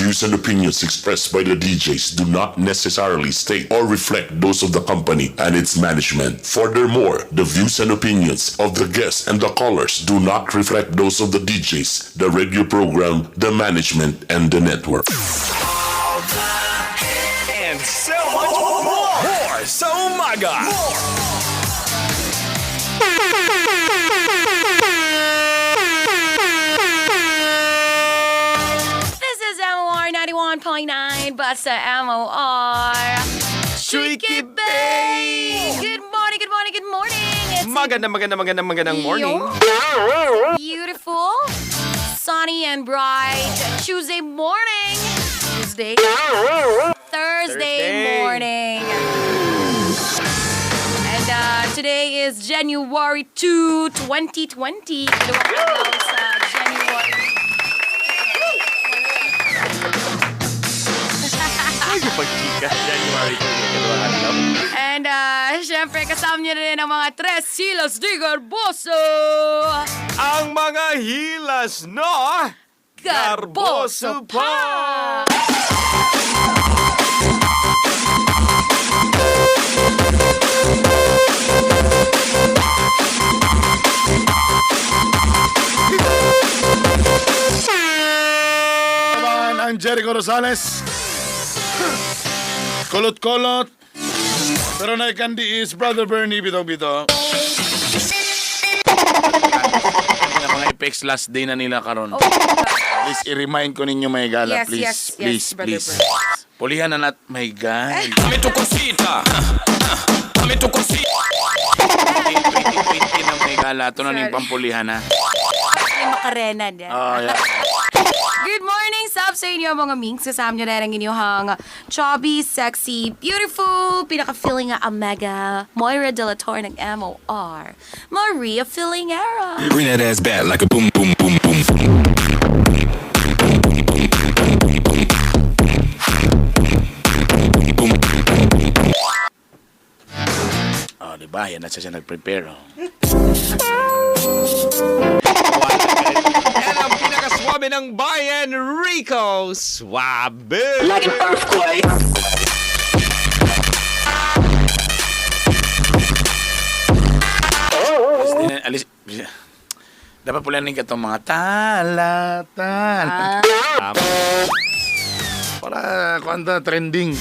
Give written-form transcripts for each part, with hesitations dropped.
views and opinions expressed by the DJs do not necessarily state or reflect those of the company and its management. Furthermore, the views and opinions of the guests and the callers do not reflect those of the DJs, the radio program, the management, and the network. And so much more. More sa umaga. More. This is MOR 91.9, basta MOR. Tricky Bay! Good morning, good morning, good morning. It's Maganda, maganda, maganda, magandang morning. a beautiful, sunny, and bright Tuesday morning. Tuesday. Thursday, Thursday. Morning. And today is January 2, 2020. Dalawang araw sa January. Ay, pagchika. January 2, dalawang adlaw. And syempre, kasama niyo rin ang mga Tres Silos de Garboso! Ang mga hilas na Garboso Garboso pa! Naman ang Jericho Rosales. Kulot-kulot. Pero naikandi is Brother Bernie Bito-Bito. Ang mga effects last day na nila karon. Oh. Please, i-remind ko ninyo may gala. Yes, Please, yes, yes, please, Brother please. Bernie. Pulihan na nat, my God. Dame tu cosita. Dame tu cosita. 2020 na may gala. Ito na ning Sorry. pampulihan ha. May makarena niya. Oh, yeah. Good morning, sab sa inyo mga minks. Kasama niyo na rin ang inyong chubby, sexy, beautiful, pinaka-feeling nga amaga, Moira De La Torre ng MOR, Maria Filingera. Bring that ass back like a boom, boom, boom, boom, boom. Oh, di ba? Yan na siya nag-prepare. Oh. Yan ang pinakaswabe ng bayan, Rico Suabe. Like an earthquake. Alis, alis. Dapat pula ning katong mga tala, tala. Tama. Para kwanta trending.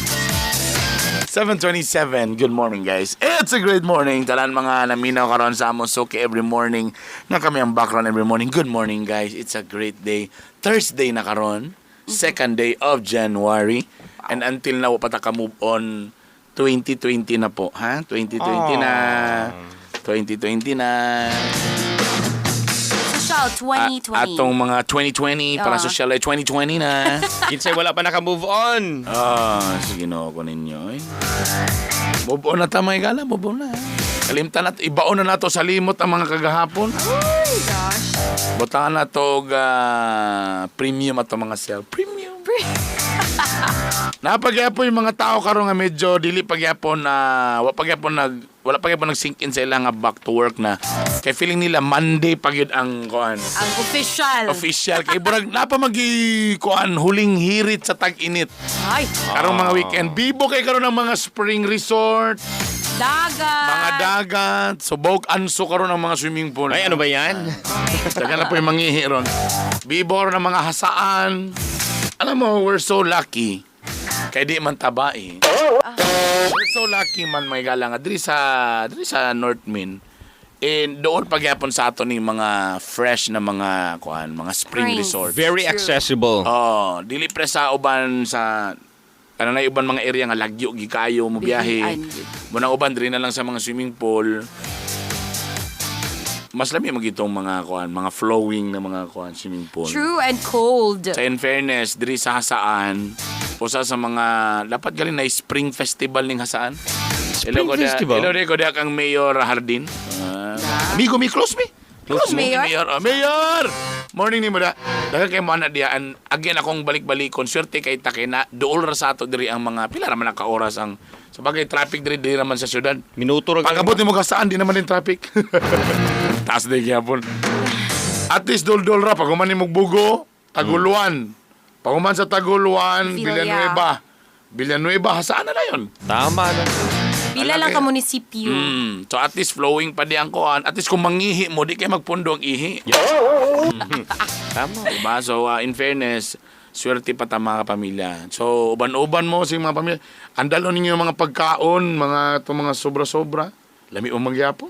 7:27. Good morning, guys. It's a great morning. Talan mga naminaw karon sa among suki every morning. Nga kami ang background every morning. Good morning, guys. It's a great day. Thursday na karon. Second day of January. And until now, pa ta ka move on 2020 na po, ha? 2020 na. 2020 na. Social 2020. Atong mga 2020 para Ah. social ay 2020 na. Kinsay wala pa naka-move on. Ah, sige no ko ninyo eh. Move on na ta mga gala, move on na. Kalimtan na, ibaon na nato sa limot ang mga kagahapon. Oh gosh. Butangan na to og, premium ato mga sell. Premium. Napagyapon yung mga tao karon nga medyo dili pagyapon na wa pagyapon nag wala pagyapon nag sink in sa ilang nga back to work na. Kay feeling nila Monday pa gyud ang kuan. Ang official. Official kay burag napa magi kuan huling hirit sa tag-init. Ay, Karong mga weekend, bibo kay karon ng mga spring resort, dagat. mga dagat, subok anso karon ng mga swimming pool. Ay, ano ba yan? Dagan na po yung mangihi ron. Bibo karon ng mga hasaan. Alam mo, we're so lucky. Kay di man taba eh. We're so lucky man may gala nga diri sa North Min. Eh, doon pagyapon sa ato ni mga fresh na mga kuan, mga spring Springs. resort. Very accessible. Oh, dili pre sa uban sa ano na uban mga area nga lagyo gikayo mo biyahe. Bihian. Muna uban diri na lang sa mga swimming pool. Mas lami magitong mga kuan, mga flowing na mga kuan swimming pool. True and cold. Sa in fairness, diri sa Hasaan, usa sa mga dapat galing na spring festival ning Hasaan. Spring festival? Hello ko diha kang Mayor Hardin. Ah, amigo mi close mi. Close mi. Mayor? Mayor. Oh, Mayor. Morning ni mo da. Daghang kay mo ana diha and again akong balik-balikon swerte kay ta kay na duol ra sa ato diri ang mga pila ra man ka oras ang sa bagay traffic diri diri naman sa syudad. Minuto ra Pag abot nimo ka saan di naman din traffic. Taas di gyapon. At least dol-dol ra pag human nimog bugo, taguluan. Pahuman sa Taguluan, Villa. Villanueva. Villanueva, saan na na yun? Tama na. Pila lang ka munisipyo. So at least flowing pa di ang kuan. At least kung mangihi mo, di kay magpundo ang ihi. Tama. Diba? So in fairness, swerte pa ta mga kapamilya. So uban-uban mo sa mga pamilya. Andalo ninyo yung mga pagkaon, mga itong mga sobra-sobra. Lami o magyapon.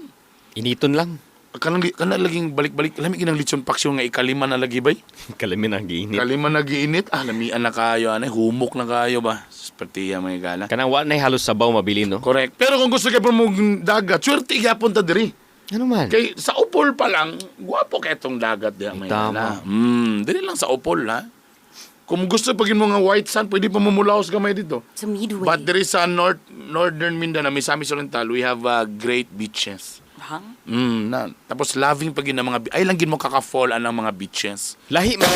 Initon lang. Kanang laging balik-balik, lami ginang litson paksyon nga ikalima na lagi bay. Kalamin ang giinit. Kalima nagiinit. Ah, lamian na kayo, anay, humok na kayo ba? Spertiya mga gala. Kanang wa na halos sabaw mabili, no? Correct. Pero kung gusto kay mong dagat, swerte gyapon ta diri. Ano man? Kay sa Upol pa lang, gwapo kay itong dagat diya may Tama. gala. Dili lang sa Upol ha. Kung gusto pag mo nga white sand, pwede pa mumulaos gamay dito. Sa Midway. But there is sa northern Mindanao, Misamis Oriental, we have great beaches. Huh? Na. Tapos loving pag yun ang mga ay lang gin mo kaka-fall anang mga beaches. Lahi man.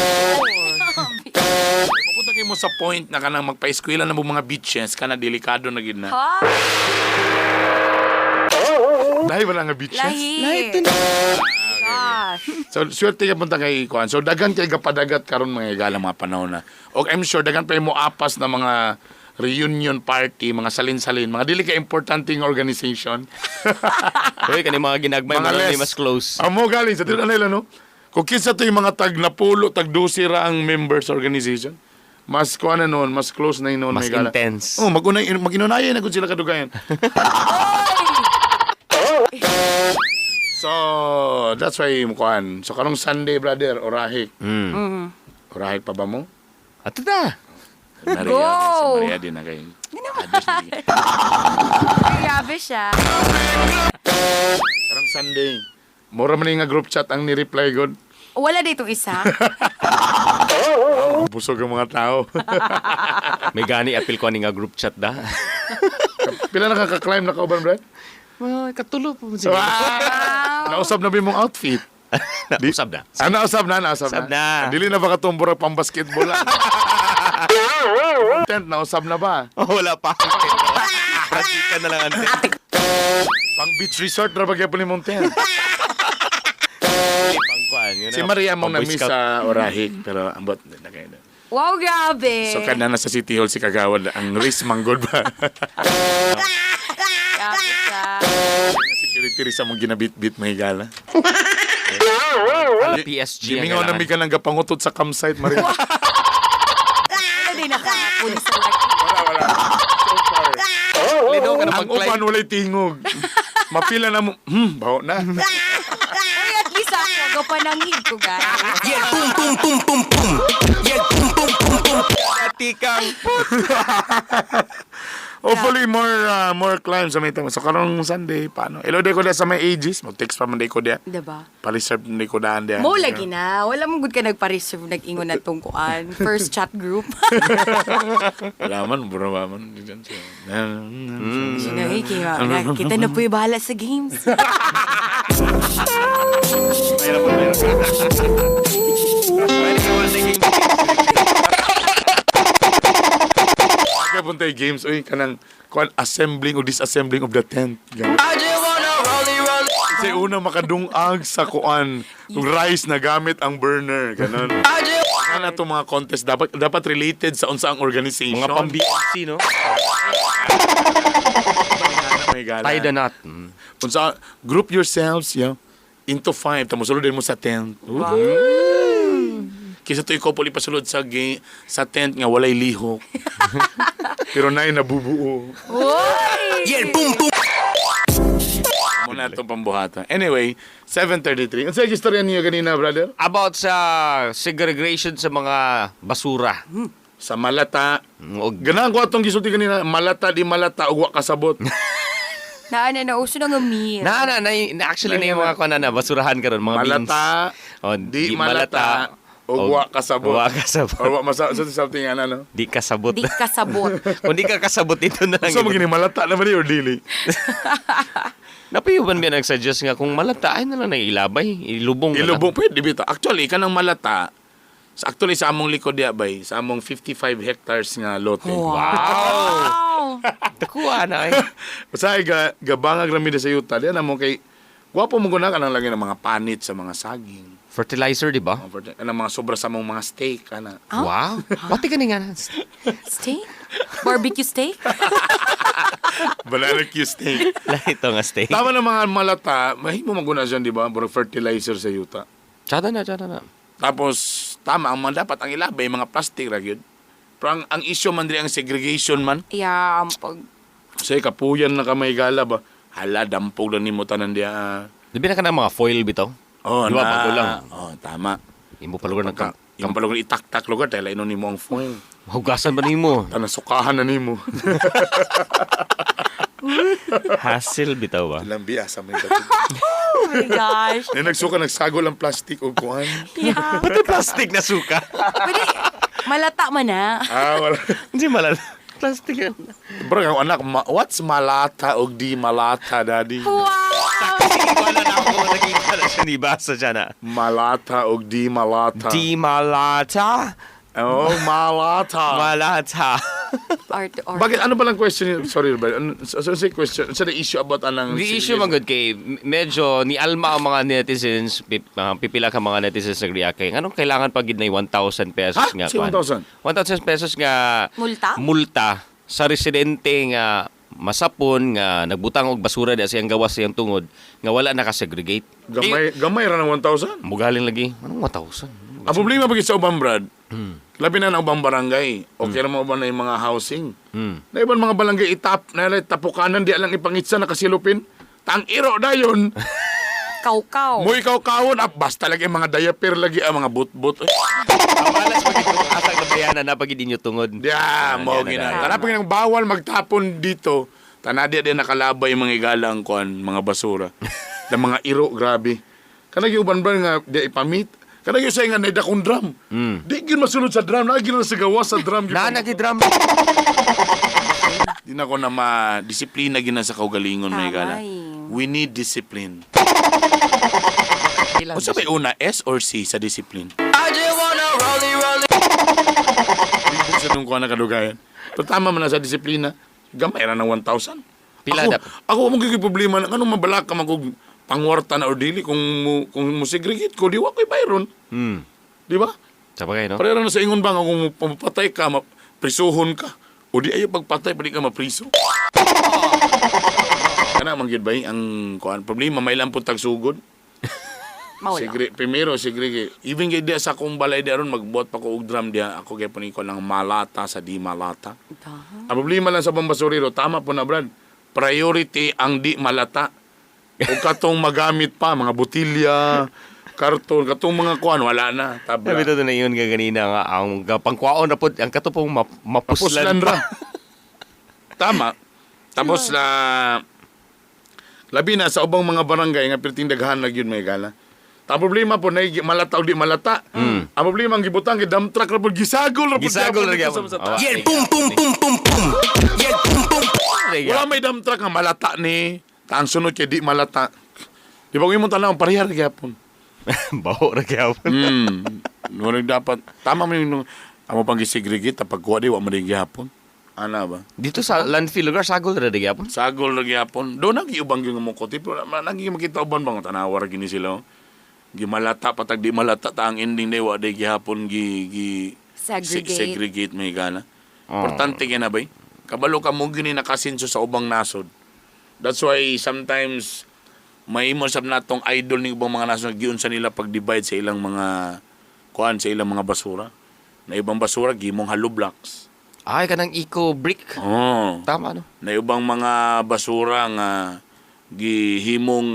Pupunta kayo mo sa point na kanang magpa-eskwela na mo mga beaches kana delikado na gid na. Ha? Dahil wala nga beaches. Lahi. Gosh. So, swerte ka punta kay Kuan. So, dagan kay gapadagat karon mga Gala mga panahon na. Og I'm sure dagan pa mo apas na mga reunion party, mga salin-salin, mga dili ka importante nga organization. Uy, kani mga ginagmay, Mga mga less. mas close. Amo galing sa tinan nila no. Kung kinsa to yung mga tag napulo, tag 12 ra ang members organization. Mas kuan na noon, mas close na yun noon. Mas may gala. intense. Oh, magunay maginunayan na gud sila kadugayan. So, that's why kuan. So karong Sunday brother, orahik. Orahik pa ba mo? Ato na. Maria, Go! si Maria din na kay. Grabe siya. Karong Sunday. Mura man yung nga group chat ang ni-reply god. Wala dito isa. Busog ang mga tao. May gani apil ko ani nga group chat da. Pila na ka climb na kauban, brad? Mga katulo po siguro. Ah! Nausab na ba yung mong outfit? Usab na. Ah, nausab na, nausab Usab na. na. Dili na ba katumbura pang basketball lang? Content, nausab na ba? Oh, wala pa. Pratika na lang ante. Pang beach resort na ba kaya po ni mong tent? Pangkuan, yun Si na, Maria mong pang-Boy na-miss Scout. sa Orahik pero ambot na kayo. Wow, grabe. So kana na sa City Hall si Kagawad ang risk manggod ba? Grabe siya. Security rin sa mong ginabit-bit may gala. PSG ang Gimingaw na kailangan. mi ka nang gapangutot sa campsite, Maria. Wala din nakakapulis sa laki. Wala, wala. So far. Lido ka na Ang mag-climb. upan walay tingog. Mapila na mo, baho na. Uy, at least ako, gapanangin ko, guys. Tikang. Hopefully, more climbs sa may tama. So, karong Sunday, paano? Ilo, di ko diya sa may ages. Mag-text pa man di ko diya. Diba? Pa-reserve di ko daan diya. Mo lagi na. Wala mong good ka nagpa-reserve, nag-ingon na tong kuan. First chat group. Wala man, bro ba man. Sinahi, kaya kita na po yung bahala sa games. Mahirap po, mahirap. Pwede ka wala naging- Kaya punta yung games, uy, kanang kuan assembling o disassembling of the tent. Ganun. Kasi una makadungag sa kuan, rice na gamit ang burner, ganun. Kana itong mga contest dapat dapat related sa unsa ang organization. Mga pang-BFC, no? May gala. Tie the knot. Mm. Unsa group yourselves, yeah, into five tamo sulod din mo sa tent. Wow. Kisa to ikaw puli pasulod sa sa tent nga walay lihok. Pero nay nabubuo. Uy! Muna itong pambuhata. Anyway, 7:33. Unsa yung istorya niyo kanina, brother? About sa segregation sa mga basura. Sa malata. Og Ganahan ko atong gisulti kanina, malata di malata ug wa kasabot. Na ano na, uso na nga meme. Na, actually na yung mga kuan na basurahan karon mga beans. Malata, Oh, di malata, ug wa kasabot. Wa kasabot. Or wa masa so something ana no. Di kasabot. Di kasabot. Kung di ka kasabot ito na lang. So magini malata na ba ni or dili? Napayuban ba nagsuggest nga kung malata ay na lang na ilabay, ilubong na lang. Ilubong pwede bitaw. Actually, kanang malata sa actually sa among likod diya bay, sa among 55 hectares nga lote. Wow. Wow! Takuha na ay. Usahay ga gabangag ra mi sa yuta diyan mo kay gwapo mo guna kanang lagi ng mga panit sa mga saging. Fertilizer, di ba? Oh, Kanang mga sobra sa mong mga steak ana. Ah? Wow. Pati ka nga. Steak? Barbecue steak? Barbecue steak. Ito nga steak. Tama na mga malata, mahimo maguna siya, di ba? Bro, fertilizer sa yuta. Tsada na, tsada na. Tapos tama ang mga dapat ang ilabay mga plastic ra gyud. Pero ang issue man diri ang segregation man. Yeah, ang pag... Say kapuyan na ka may gala ba? Hala, dampog lang nimo tanan diya. Ah. Di ba na ka ng mga foil bitaw? Oh, Di ba, na. bago lang. Oh, tama. Imo pa lugar ng Ka, yung palugod itaktak lugar dahil ino nimo ang foil. Hugasan ba nimo? Tanan sukahan na nimo. Hassle bitaw ba? Lambi asa may dating. Oh my gosh. Na nagsuka nagsagol ang plastic og kuan. Yeah. Pati plastic na suka. Pwede, malata man na. Ah, wala. Hindi malala. Plastic yan. Bro, ang anak, what's malata og di malata, daddy? Wow! Wala na ako nakita na siya ni Basa siya na. Malata og di malata. Di malata. Oh, malata. Malata. Art, art. Bakit ano ba lang question yun? Sorry, Robert. Ano so question? So, the issue about anang The issue man gud kay medyo ni alma ang mga netizens, mga pipila ka mga netizens nag-react kay anong kailangan pag gid na 1,000 pesos Ha? nga Si kuan? 1,000? 1,000 pesos nga Multa? Multa sa residente nga masapon nga nagbutang og basura di sa iyang gawas sa iyang tungod nga wala nakasegregate. Gamay, gamay ra ng 1,000. Mugaling lagi. Anong 1,000? Ang problema pag sa ubang brad, labi na ng ubang barangay, okay ra mo uban na yung mga housing. Na ibang mga barangay itap, na tapukanan, di lang ipangitsa nakasilupin. Tang iro dayon. Kaw-kaw. Mo ikaw kawon, ah, basta lagi ang mga diaper lagi ang mga but-but. Eh, Malas pag ito asang nabayanan na pag inyo tungod. Diya, mo Ah, gina. na. Tana pag nang bawal magtapon dito, tanadi di nakalabay yung mga igalang kuan, mga basura. Da mga iro, grabe. Kanang yung uban ba nga di ipamit? Kanang yung sa nga naidakong drum. Di gyud masulod sa drum, lagi na sa gawas sa drum. Na nagidram. Di na ko na ma-disiplina gina sa kaugalingon may gala. Tama eh. We need discipline. Unsa may una, S or C sa discipline? Sa nung kuan na kadugayan. Pero tama man na sa disiplina. Gamay ra ng 1,000. Pila ako, dap- ako mo gyud problema na anong mabalak ka man kung pangwarta na or dili kung mo segregate ko di wa ko'y bayron. Di ba? Sa bagay, no? Pareho na sa ingon ba nga kung pumapatay ka, prisuhon ka. O di ayo pagpatay, pwede ka mapriso. Kana man gyud bay ang kuan problema may lang pud tagsugod. Mawala. Primero segregate. Even kay diya sa akong balay diya ron magbuhat pa ko og drum diya ako gyud ko lang malata sa di malata. Da. Ang problema lang sa pambasurero, tama po na Brad. Priority ang di malata. O katong magamit pa mga botilya, karton, katong mga kuan wala na. Tabla. Sabi ito na yun nga ganina nga ang pangkwaon na po ang katupong mapuslan Puslan pa. ra. Tama. Tapos na labi na sa ubang mga barangay nga perting daghan na gyud may gala. Ang problema po na malata o di malata. Ang problema ang gibutang kay dump truck ra po gisagol ra po. Gisagol ra gyapon gyapon. sa taas. Yeah, boom boom boom boom boom. Yeah, boom boom. Wala may dump truck nga malata ni. Ta ang sunod kay di malata. Di ba kung imong tan-awon pareha ra gyapon. Baho ra gyapon. Murag dapat tama man yung amo pang gisegregate pagkuha di wa man din gyapon. Ana ba? Dito sa landfill lugar sagol ra di gyapon. Sagol ra gyapon. Do nagi ubang gyud mo kote pero nagi makita uban bang tanawa ra gini sila. Oh. Gimalata patag di malata ta ang ending day wa day gihapon gi gi Segregate. segregate may gana. Oh. Importante kay na bay. Kabalo ka mo gini nakasinso sa ubang nasod. That's why sometimes mahimo sab natong idol ni ubang mga nasod giunsa nila pag-divide sa ilang mga kuan sa ilang mga basura. Na ibang basura gimong hollow blocks. Ay kanang eco brick. Oh. Tama no. Na ubang mga basura nga gihimong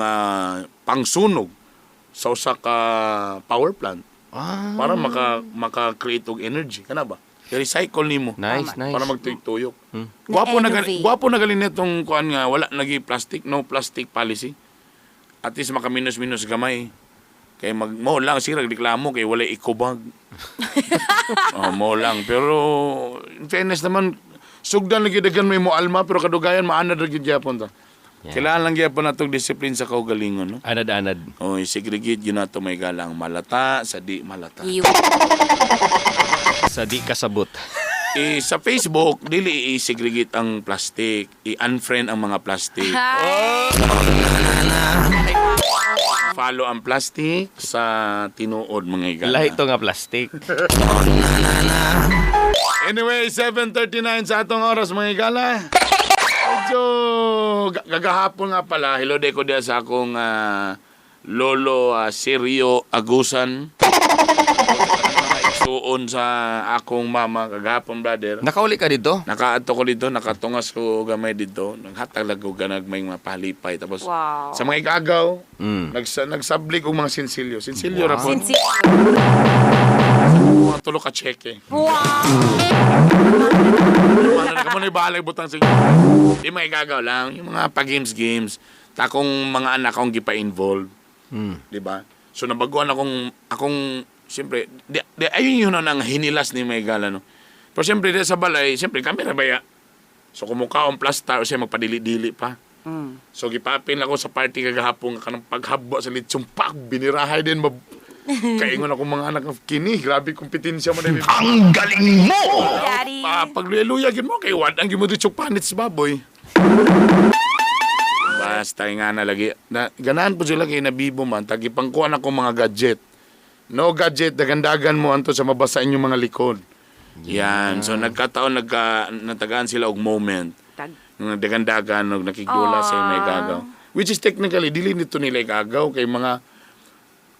pangsunog sa usa ka power plant Ah. para maka-create og energy kana ba? I-recycle nimo. Nice, nice. Para magtuyok-tuyok. Gwapo na gali, Na-innovate. gwapo na gali nitong kuan nga wala nagi plastic, no plastic policy. At least maka-minus-minus gamay. Kay mag mo lang sira reklamo kay wala eco bag. Oh, mo lang pero in fairness naman sugdan lagi dagan may mo alma pero kadugayan maanad ra gyud gyapon ta. Yeah. Kailangan lang gyapon natong discipline sa kaugalingon, no? Anad-anad. Oh, i-segregate yun nato may galang malata sa di malata. You. Sa di kasabot. Eh, sa Facebook, dili i-segregate ang plastic, i-unfriend ang mga plastic. Hi! Follow ang plastic sa tinuod, mga higala. Lahi to nga plastic. Anyway, 7:39 sa atong oras, mga higala. Medyo gagahapon nga pala. Hello de ko diya sa akong lolo Sirio Agusan. Suon sa akong mama kagahapon, brother. Nakauli ka dito? Nakaadto ko dito, nakatungas ko gamay dito. Naghatag lang ko ganag may mga palipay. Tapos sa mga igagaw, nagsablik og mga sinsilyo. Sinsilyo ra po. Sincere. Mga tulo ka cheque. Wow! Ano na mo na bahala butang sa Di mga igagaw lang, yung mga pa-games games. Takong mga anak akong gipa-involve. Di ba? So nabaguan akong akong siyempre di, ayun yun ang hinilas ni Maygala, no. Pero siyempre di sa balay, siyempre kami ra baya. So kumukha ang plasta o siya magpadili-dili pa. So gipapin ako sa party kagahapon kanang paghabwa sa litsong pak binirahay din mab kaingon ako mga anak kini grabe kompetensya mo na. Ang galing mo! Daddy. Pa, pagluya-luya gyud mo kay wad ang gimo dito panit sa baboy. Basta nga na lagi. Na, ganahan po sila kay nabibo man tagipangkuan ako mga gadget. No gadget, dagandagan mo anto sa mabasa inyong mga likod. Yan. So nagkataon natagaan sila og moment. Nga dagandagan og nakigdula sa mga igagaw. Which is technically dili nito nila igagaw kay mga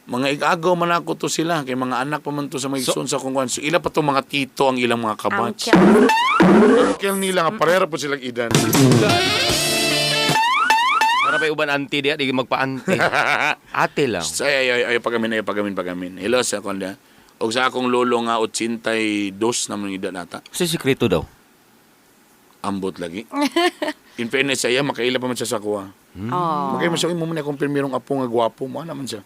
igagaw man ako to sila kay mga anak pa man to sa mga igsoon sa kung kuan. So ila pa to mga tito ang ilang mga kabatch. Uncle. Uncle nila nga parera po silang idan. Para may uban auntie diya, di magpa-auntie. Ate lang. So, ay, ay, ay, pagamin, ay, pagamin, pagamin. Hello sa konda. Og sa akong lolo nga 82 naman ang edad nata. Kasi sikreto daw. Ambot lagi. In fairness sa iya, makaila pa man siya sa kuha. Oh. Makaila man siya, mo man akong pirmirong apo nga gwapo. Mo naman siya.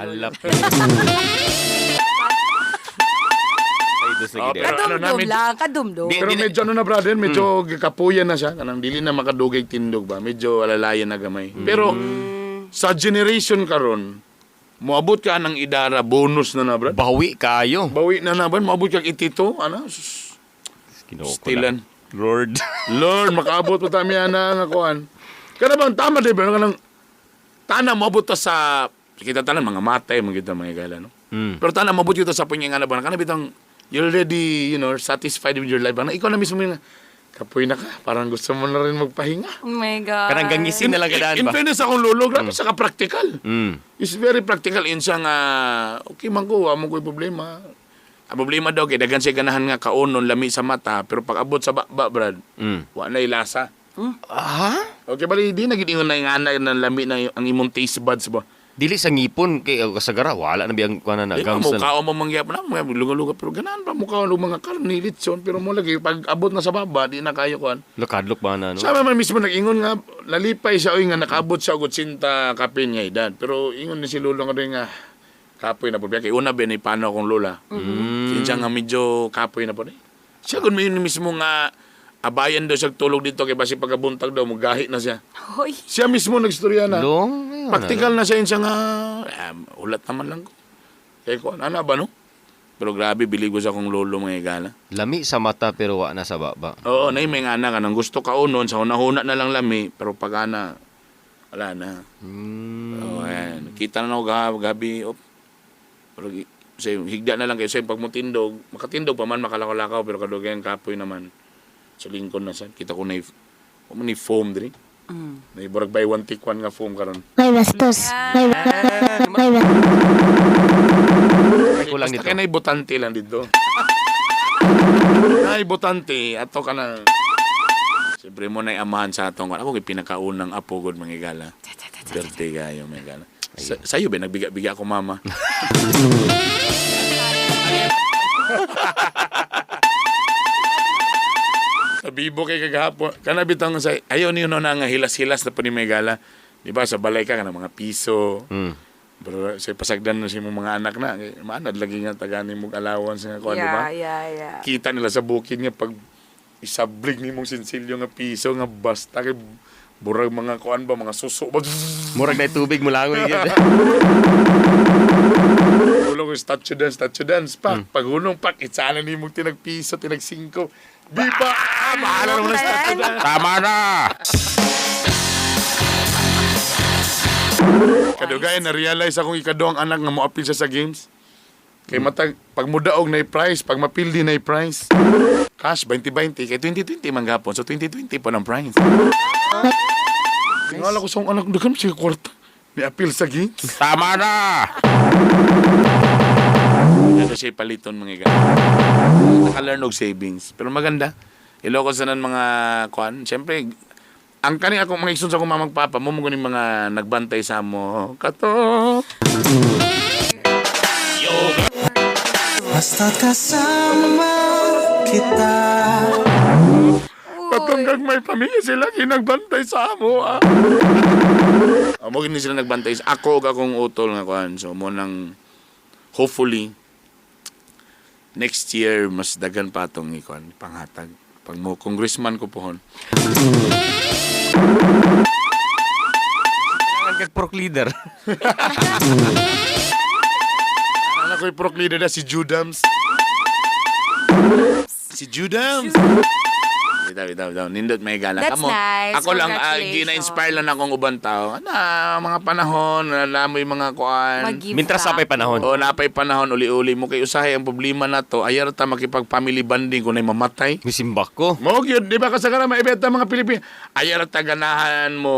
Halap. Ay, dos lagi Oh, diya. pero ano Kadumdum namin, lang, kadumdum. pero medyo ano na, brother, medyo kapuyan na siya. Kanang dili na makadugay tindog ba. Medyo alalayan na gamay. Pero sa generation karon, moabot ka ng idara, bonus na na, brad. Bawi kayo. Bawi na na, brad. Moabot ka itito, ano? Sus, Ginoo ko na. Stilan. Lord. Lord, makaabot pa tami ana nga kuan. Kana bang tama di ba kanang tana moabot ta sa kita tanan mga matay mga kita mga gala, no. Pero tana moabot kita sa punyang ana ba kana bitang you're already, satisfied with your life. Ana ikaw na mismo yung kapoy na ka, parang gusto mo na rin magpahinga. Oh my God. Kanang gangisin na lang kadaan In ba? fairness akong lolo, grabe sa ka-practical. It's very practical in siya nga okay man ko, wa mo ko'y problema. Ang problema daw kay daghan siya ganahan nga kaonon lami sa mata, pero pag abot sa baba, brad, wa na lasa. Ha? Okay, bali di na gid ingon na yung ana na lami na ang imong taste buds ba. Dili sa ngipon kay kasagara wala na biyang kuan na Di ba gams na. mukha mo mangyap na mga luga-luga pero ganahan pa mukha og mga karne litson pero mo lagi pag abot na sa baba di na kayo kuan. Lakadlok ba na no? Sa man mismo nag-ingon nga nalipay siya oy nga nakaabot siya og 80 kapin nga edad pero ingon ni si lolo nga rin nga kapoy na po kay una ba ni paano akong lola. Kinsa nga medyo kapoy na po ni. Siya kun may mismo nga abayan daw siya tulog dito kay basi pagkabuntag daw mugahi na siya. Hoy. Siya mismo nagstorya na. Long, ayun na, Practical na siya yun siya nga, ulat naman lang ko. Kaya ko, ano ba no? Pero grabe, bilib ko sa akong lolo mga igala. Lami sa mata pero wa na sa baba. Oo, na may nga anak, anong gusto ka unon, sa hunahuna na lang lami, pero pag ana, wala na. Oo, ayan. Kita na ako gabi, op. Pero say, higda na lang kayo. Say, pag mo tindog, makatindog pa man, makalakaw-lakaw, pero kadugayan kapoy naman. Sa lingkod na sa, kita ko na yung, ni foam diri. Na iburag buy one take one nga foam karon. May bastos. May may Ay, kulang Basta dito. kay nay botante lang dito. Nay botante ato ka na. Siyempre mo na amahan sa atong ako kay pinakaunang apo gud mga igala. Birthday kayo mga igala. Sayo ba nagbiga-biga ako mama. Sa bibo kay kagahapon. Kana bitang sa ayo niyo no na nga hilas-hilas na pa ni mga igala. Di ba sa balay ka kana mga piso. Pero sa pasagdan na si mong mga anak na, eh, maanad lagi nga tagani mong allowance nga kuan, di ba? Yeah. Kita nila sa bukid nga pag isablig ni mong sinsilyo nga piso nga basta kay burag mga kuan ba mga suso ba. Murag na tubig mo langoy gyud. Ulo Hulong ko statue dance, pak. Paghulong, pak. Itsana ni mong tinag piso, tinag singko. Biba! Ah, bahala naman ang statue dance. Tama na! Kadugayan, na-realize akong ikaduhang anak nga moapil siya sa games. Kay matag, pag mudaog na prize, pag mapildi na prize. Cash, 20-20. Kay 20-20 man gapon. So 20-20 po ng prize. Tingala ko sa akong anak, daghan siya kwarta. Ni appeal sa games. Tama na! Ito siya paliton mga iga. Naka-learn og savings. Pero maganda. Ilocos na ng mga kuan. Siyempre, ang kani akong mga igsoon sa akong mamag papa mo mo guning mga nagbantay sa mo. Kato. Basta kasama kita. Patunggang may pamilya sila ginagbantay sa amo. Ah. Amo gini sila nagbantay sa ako ug akong utol nga kuan. So mo nang hopefully next year mas daghan pa atong ikuan panghatag. Pag mo congressman ko pohon. Kailangan kag pork leader. Anak ko yung prok leader na si Judams. Si Judams. Bitaw, bitaw, bitaw. Nindot may gala. That's Kamo, nice. Ako lang, Congratulations. gina-inspire lang akong ubang tao. Ana, mga panahon, alam mo yung mga kuan. Mag-give Mintras back. sa pa'y panahon. O, napay panahon, uli-uli mo kay usahay ang problema na to. Ayar ta makipag-family bonding kung na'y mamatay. Misimbak ko. Mo gyud, di ba kasagara maibeta mga Pilipino. Ayar ta ganahan mo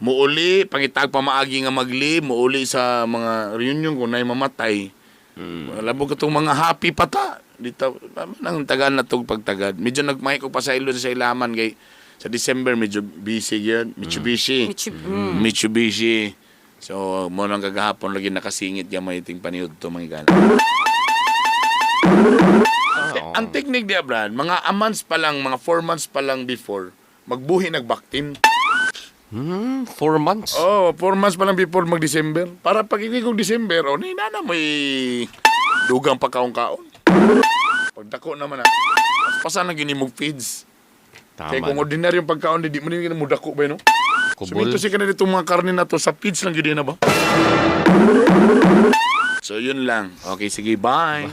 muuli, pangitag pamaagi nga magli, muuli sa mga reunion kung na'y mamatay. Labo ka tong mga happy pata. Dito, nang tagal na tog pagtagad. Medyo nagmay ko pa sa ilo sa ilaman kay sa December medyo busy gyud, Mitsubishi. Mitsubishi. So, mo nang kagahapon lagi nakasingit gamay iting paniud to mga gala. Ah, Ang technique di Brad, mga a months pa lang, mga 4 months pa lang before, magbuhi nagbaktin. 4 months. Oh, 4 months pa lang before mag-December. Para pag ibig kong December, oh, nana may dugang pagkaon-kaon. Pagdako naman ah. Pasan na gini mong feeds. Tama. Kaya kung ordinaryong pagkaon, di mo nyo mo dako ba, no? Kubol. Sumito siya ka na dito mga karne na to, sa feeds lang yun na ba? So, yun lang. Okay, sige, bye.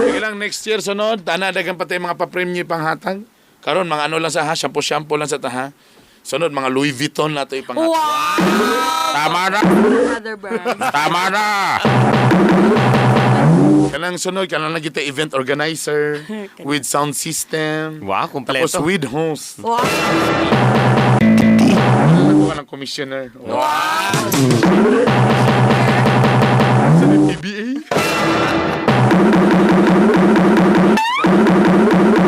Sige lang, next year, sunod, tanadagan pa tayo mga papremye panghatag. Karon mga ano lang sa ha, shampoo-shampoo lang sa taha. Sunod, mga Louis Vuitton na ito ipanghatag. Wow! Tama na! Other brands. Tama na! Kanang sunod, kanang na kita event organizer with sound system. Wow, Tapos kompleto. with host. Wow! Ako ka ng commissioner. Wow! Sa PBA.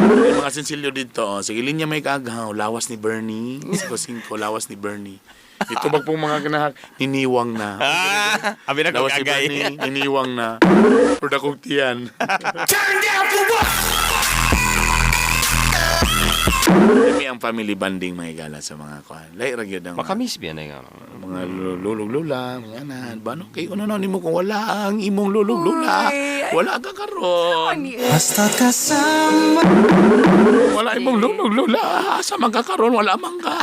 May mga sinsilyo dito. Oh. Sige, linya may kagaw. Lawas ni Bernie. Siko singko, lawas ni Bernie. Ito bag pong mga kinahak. Niniwang na. Ah, abi na Lawas ni kagay. Bernie, niniwang na. Or dakong tiyan. Kami ang family bonding mga gala sa mga kuan. Lahi ra gyud ang mga, Makamis biya na nga. mga lulog lula, mga anan. Bano kay uno na nimo kung wala ang imong lulog lula. Uy. Wala ka karon. Basta kasama Wala imong lulog lula. Asa man ka karon wala man ka.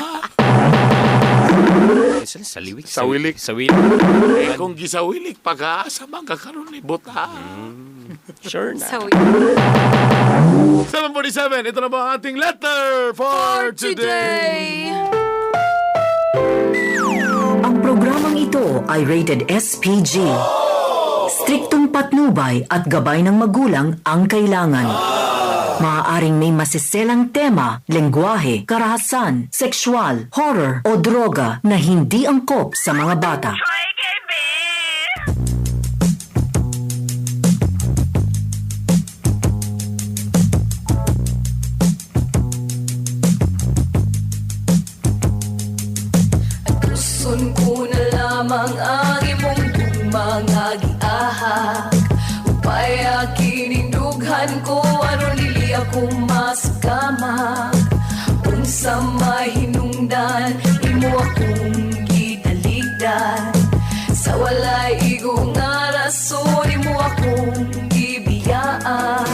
Sa saliwik. Sawilik. Sawilik. Eh, kung gisawilik pa ka, asa man ka karon ni buta. Sure na. So, 7:47, ito na ba ang ating letter for today? today! Ang programang ito ay rated SPG. Striktong patnubay at gabay ng magulang ang kailangan. Maaaring may masiselang tema, lengguwahe, karahasan, sexual, horror o droga na hindi angkop sa mga bata. Tuson ko na lamang ang imong mga giahak. Upay kinindugan ko aron dili ako masakamak. Unsa mahinungdan imo akong gitaligdan. Sa walay igo nga rason imo akong gibiyaan.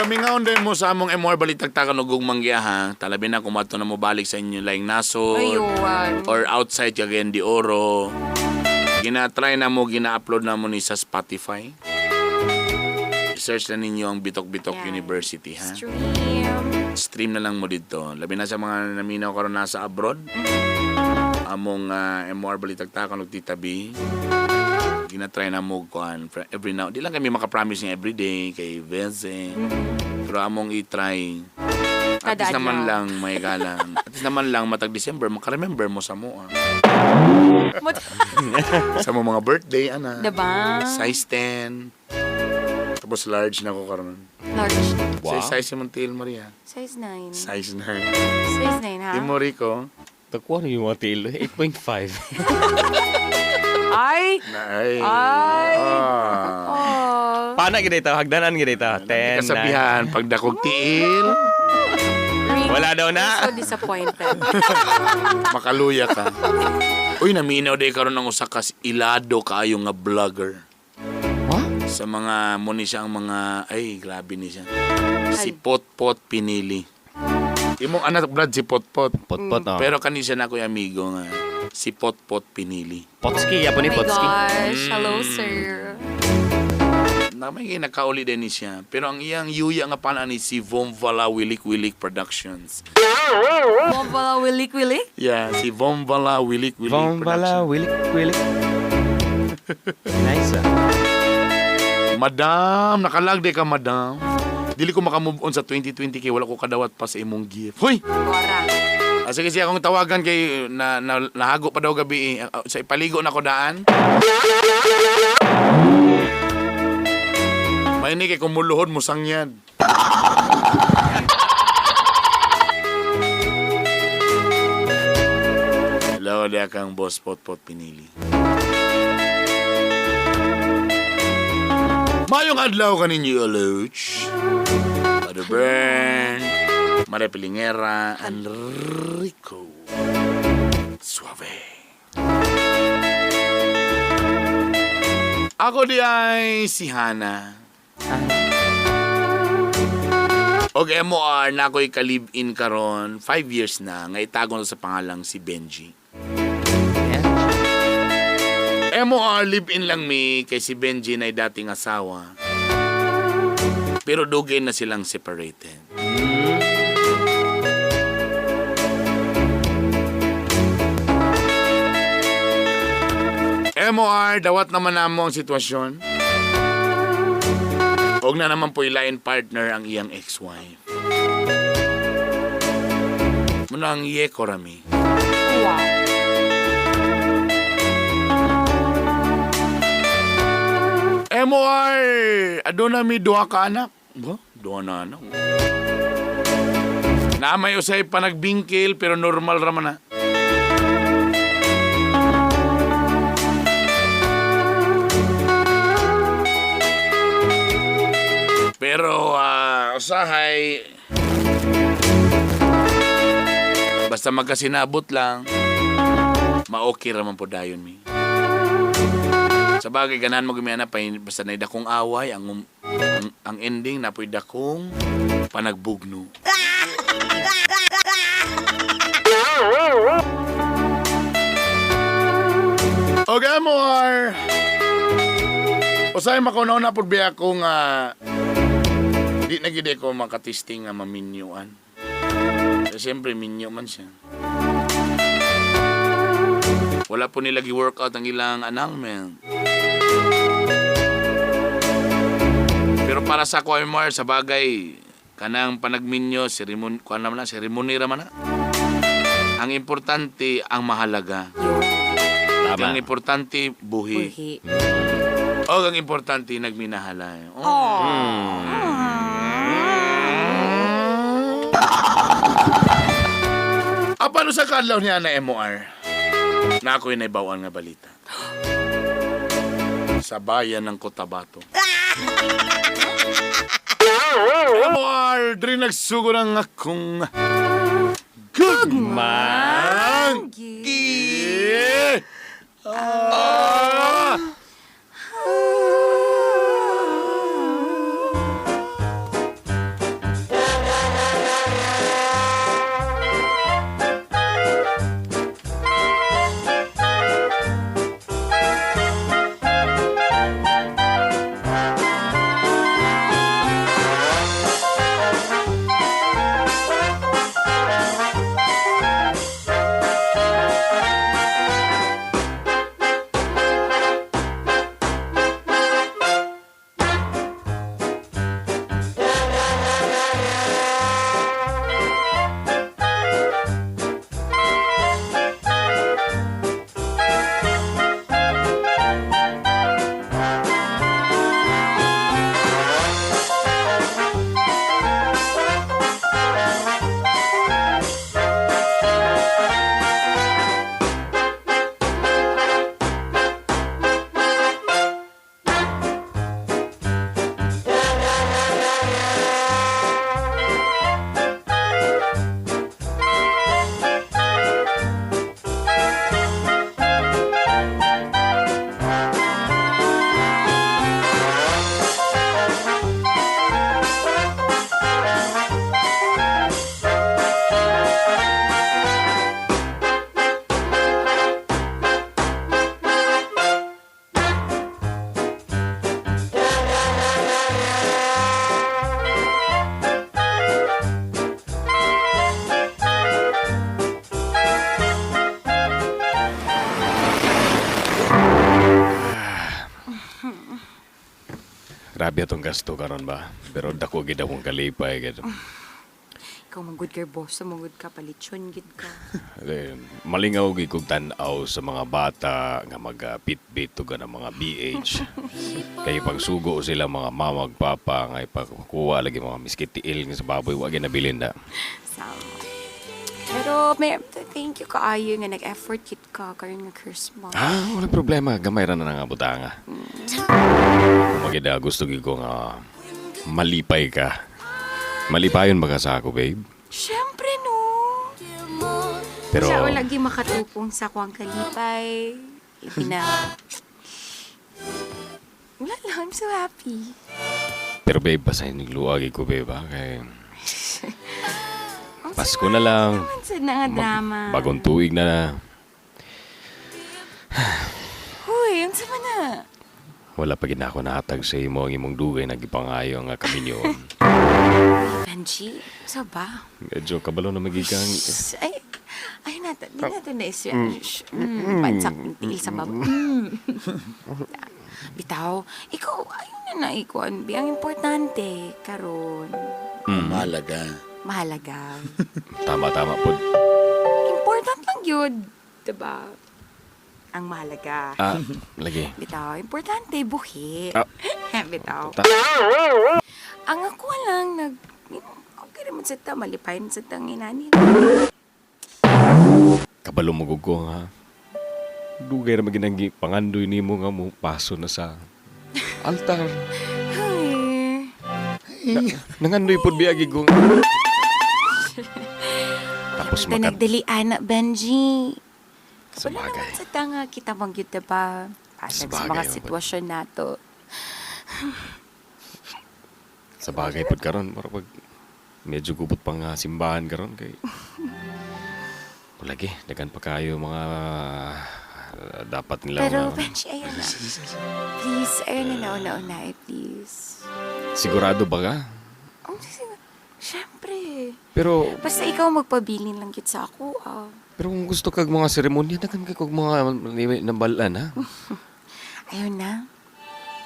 Pamingaon din mo sa among MR Balitagtakan og gugmang giyaha. Talabi na kung mato na mo balik sa inyo laing nasod Ayun. or outside Cagayan de Oro. Gina-try na mo, gina-upload na mo ni sa Spotify. Search na ninyo ang Bitok Bitok Yeah. University, ha? Stream. Stream na lang mo dito. Labi na sa mga naminaw karon nasa abroad. Among MR Balitagtakan og Tita B. Gina-try na mo kuan every now. Di lang kami makapromise nga every day kay Veze. Pero among i-try. At Kada least naman adlaw. lang may galang. At least naman lang matag December maka-remember mo sa mo. Ah. Sa mo mga birthday ana. Diba? Size 10. Tapos large na ko karon. Large. Wow. Size size mo tiil Maria. Size 9. Size 9. Size 9, ha? Imo Rico. Tagkuha na yung mga tiil. 8.5. Ay! Ay. Ay! Ah. Oh. Pana gid ito, hagdanan gid ito. 10, 9. Kasabihan, pag dakog tiil, Really, Wala daw na. I'm so disappointed. makaluya ka. Uy, naminaw day karon ng usa ka ilado kaayo nga vlogger. Huh? Sa mga mo ni siya ang mga ay grabe ni siya. Si Potpot Pinili. Imong anak brad si Potpot. Potpot, oh. Pero kani siya na ako'y amigo nga si Potpot Pinili. Potski, yapo Oh ni my Potski. gosh. Hello, sir. Na may nakauli din ni siya. Pero ang iyang yuya nga pana ni si Vomvala Wilik Wilik Productions. Bombala wilik-wilik? Yeah, si Vomvala Wilik Wilik Bombala, Productions. wilik, wilik. Nice, ah. Madam, nakalag di ka, madam. Dili ko makamove on sa 2020 kay wala ko kadawat pa sa imong gift. Hoy! Bora. Ah, sige siya akong tawagan kay na, na nahago pa daw gabi eh. Ah, sa ipaligo na ko daan. May kay kumuluhod mo sangyan. Hello, di kang boss Potpot Pinili. Mayong adlaw kaninyo, Aloch. Father Bern, Maria Pilingera, and Rico. Suave. Ako di ay si Hana. Og MOR na ako'y ka-live-in karon 5 years na, nga itago na sa pangalang si Benji. MOR live-in lang mi kay si Benji na dating asawa. Pero dugay na silang separated. MOR, dawat naman namo ang sitwasyon. Og na naman po line partner ang iyang ex-wife. Muna ang yeko rami. Wow. MOR, aduna mi duha ka anak. Ba? Duha na anak. Na may usay pa nagbingkil pero normal ra man na. Pero usahay basta magkasinabot lang ma-okay ra man po dayon mi. Sa bagay, ganahan mo gumiyana pa, basta na dakong away, ang ending na po'y dakong panagbugno. Okay, more! Usay makunaw na po biya ko nga di na gid ko makatisting nga maminyuan. Eh, siyempre, minyo man siya. Wala po nila gi-workout ang ilang annulment. Pero para sa ako Mar, sa bagay kanang panagminyo seremon kuan naman na seremony ra man na. Ang importante ang mahalaga. Tama. Ang importante buhi. Buhi. O ang importante nagminahalay. Oh. Ah, paano sa kadlaw niya na MOR? Na ako'y naibawaan nga balita. Sa bayan ng Cotabato. MOR, diri nagsugo ng akong good man. Ah! Grabe atong gasto karon ba. Pero dako gid akong kalipay gid. Ikaw manggod kay boss, manggod ka palitsyon gid ka. Eh, malingaw gid kog tan-aw sa mga bata nga magapitbit ug ng mga BH. Kay pagsugo sila mga mama ug papa nga ipakuha lagi mga miski tiil nga sa baboy wa gyud nabilin na. Sama. Pero may thank you kaayo nga nag-effort kit ka karon nga Christmas. Ah, wala problema. Gamay ra na nga butanga. Magida gusto gid ko nga malipay ka. Malipayon ba ka sa ako, babe? Siyempre no. Pero Siya wala lagi makatupong sa kuwang kalipay. Ipina. Wala lang, I'm so happy. Pero babe, basahin nagluwag ko, babe, ha? Kay Ang Pasko na lang. Naman sa nga drama. Bagong tuig na na. Huy, ang sama na. Wala pa gid na ako nahatag sa imo ang imong dugay nagipangayo nga kaminyo. Benji, sa ba? Medyo kabalo na magigang. Shh, Ay, ay nato, di nato na isya. Pansak ng tiil sa baba. Bitaw, ikaw, ayun na na, ikuan. Bi, ang importante, karon Mahalaga. mahalaga. Tama tama po. Important lang yun, diba? Ang mahalaga. Ah, lagi. Bitaw, importante, buhi. Ah. Bitaw. Ta- Ang ako lang, nag... Okay naman sa ta, malipayin sa tangin Kabalo mo gud ko nga. Dugay ra maginang pangandoy nimo nga mo paso na sa altar. Ay. Nangandoy pud biagi ko. Tapos Ito makat nagdalian na, Benji. sa Wala bagay. naman sa tanga kita bang yun, diba? Pasag sa Sabagay, mga oh, sitwasyon nato. Sa bagay pud karon mura pag medyo gubot pa nga simbahan karon kay lagi daghan pa kayo mga dapat nila Pero, mga- Benji, ayun na. Please, ayun na, nauna-una eh, please. Sigurado ba ka? Oh, siyempre. Pero Basta ikaw magpabilin lang yun sa ako, ah. pero kung gusto kag mga seremonya daghan kay kog mga nabalan ha. Ayun na.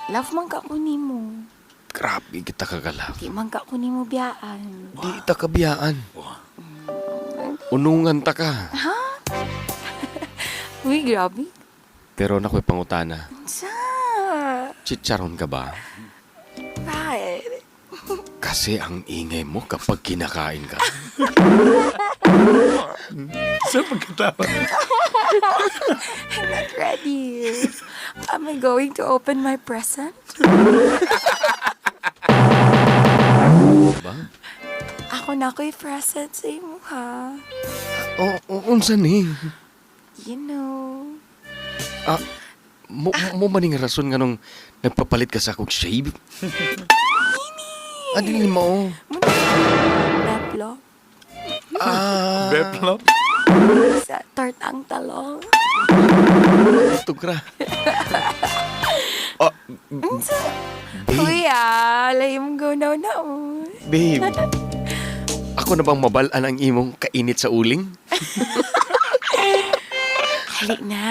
Love man ka ko nimo. Grabe kita kagalap. Di man ka ko nimo biyaan. Di ta kabiyaan. Unungan ta ka. Uy, grabe. Pero nakoy pangutana. Unsa? Chicharon ka ba? Bakit? Kasi ang ingay mo kapag kinakain ka. Sa pagkatawa. I'm not ready. Am I going to open my present? Ba? Ako na ko'y present sa imo, ha? O, unsa ni? You know. Ah, mo man ning rason nganong nagpapalit ka sa akong shave? Ano ni mo? Beplo. Ah, Beplop. Sa tart ang talong. tugra. Oh, babe, Kuya, layong go now na. oh. babe. Ako na bang mabalaan ang imong kainit sa uling? Hali na.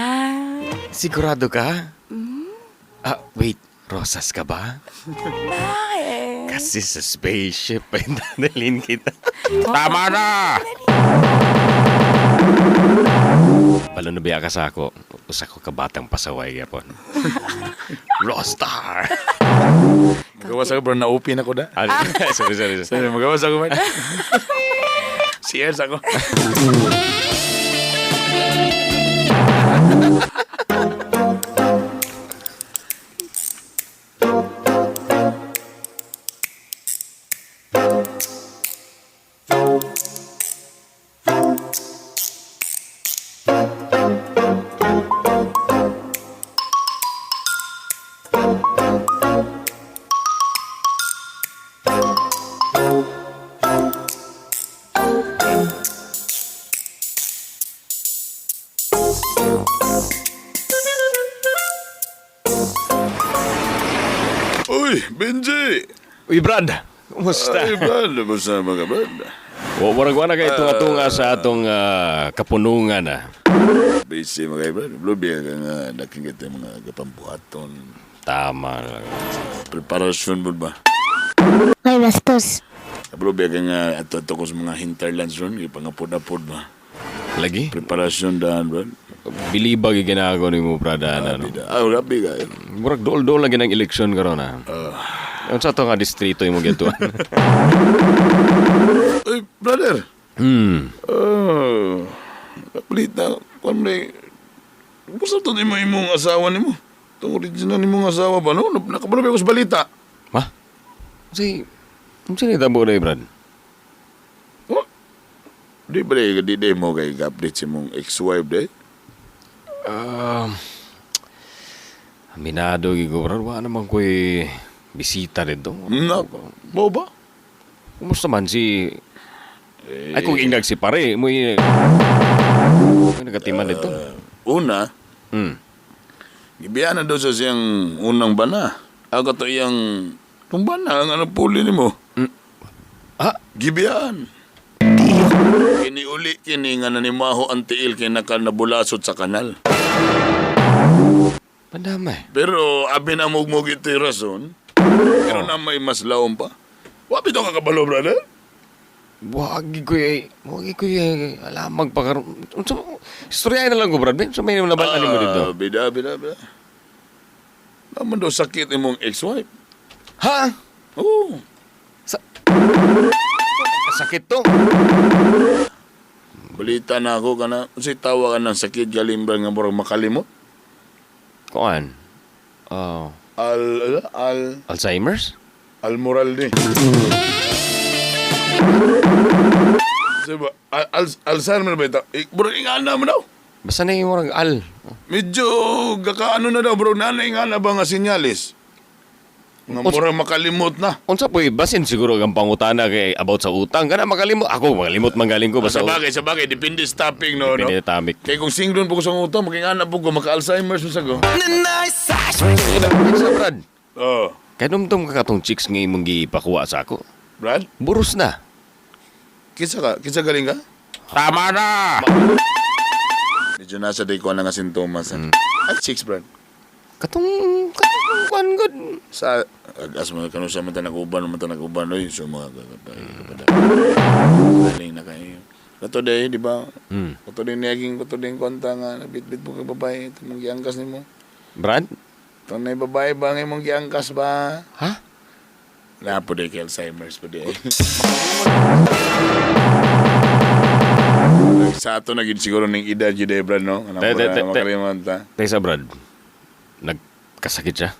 Sigurado ka? Ah, wait. Rosas ka ba? Bakit? Kasi sa spaceship ay dadalhin kita. Tama na! Palo na biya ka sa ako. Usa ko kabatang pasaway gyapon. Rostar! Magawas ako bro, na-open ako da. Ah, sorry, sorry, sorry. Sorry, magawas ako man. Si Ers ako. Uy, Benji! Uy, Brad! Kumusta? Ay, Brad. Basta mga Brad. Wa murag wa na kay tunga-tunga sa atong kapunungan ah. Busy mga Brad. Lubi ka nga naking kita mga kapambuhaton. Tama na lang. Preparasyon mo ba? May bastos. Kabalo biya ka nga ato-ato ko sa mga hinterlands ron, ipangapod-apod ba? Lagi? Preparasyon daan, bro. Bilibag yung ginagawa ni mo, Prada. Ano? Ah, grabe ka. Murag dool-dool lagi ng eleksyon karon ah. Unsa to nga distrito imong gituan? Uy, brother. Oh, balita, kung na kumusta to nimo imong asawa nimo? Itong original nimong asawa ba, no? Nakabalo ba ko sa balita? Ma? Unsay unsa ni tabo na Brad? Oh? Di ba di, di, di mo kay update sa imong ex-wife, di? Aminado gyud ko, Brad. Wa naman ko'y bisita dito. Nako. Mo ba? Kumusta man si Ay kung ingag si pare, mo'y mo'y nagatiman dito. Una, gibiyaan na daw sa siyang unang bana. Ako to iyang, itong bana, ang ano puli nimo. Ah? Gibiyaan. Kini uli kini nga nanimaho ang tiil kay nakabulasot sa kanal. Pandamay. Pero abi na mugmug ito'y rason. Pero na may mas laom pa. Wa bitaw ka kabalo, brother. Wagi ko eh, wagi ko eh, alamag pa karon. Unsa istorya na lang ko, Brad. Unsa may nabalaan nimo dito? Ah, bida, bida, bida. Naman daw sakit imong ex-wife. Ha? Oo. Sa sakit to. Balita na ako kana, unsay tawa ka ng sakit galing ba nga murag makalimot? Kuan. Oh, Al al Alzheimer's? al moral ni. Diba, al, al, Alzheimer ba ito? Eh, bro, ingana mo daw. Basta na yung murag al. Medyo gakaano na daw bro, nanay nga na ba nga sinyalis? Nga murag makalimot na. Unsa po basin siguro ang pangutana kay about sa utang kana makalimot ako makalimot man galing ko basta Sa bagay, sa bagay, depende sa topic, no, no? Depende sa topic. Kaya kung singdon po ko sa utang, makingana po ko, maka-Alzheimer's mo sa ko. Sa Brad. Oh. Kanumdum ka katong chicks nga imong gipakuha sa ako. Brad? Buros na. Kinsa ka? Kinsa galing ka? Tama na! Medyo nasa day ko na nga sintomas. Ay, chicks, Brad. Katong katong kuan gud. Sa, agas mga kano sa mata nag-uban, mata nag-uban, oy, so mga kapada. Galing na kayo. Kato day, di ba? Kato day niyaging, kato day kwanta nga, nabitbit mo kag babae, ito mong giangkas nimo. Brad? Ito na babae ba nga imong giangkas ba? Ha? Na po day kay Alzheimer's po day. Sa ato na gid siguro ning edad gid eh, Brad, no? Anang Te, te, te, te. makalimot ta. Taysa Brad. Nagkasakit siya.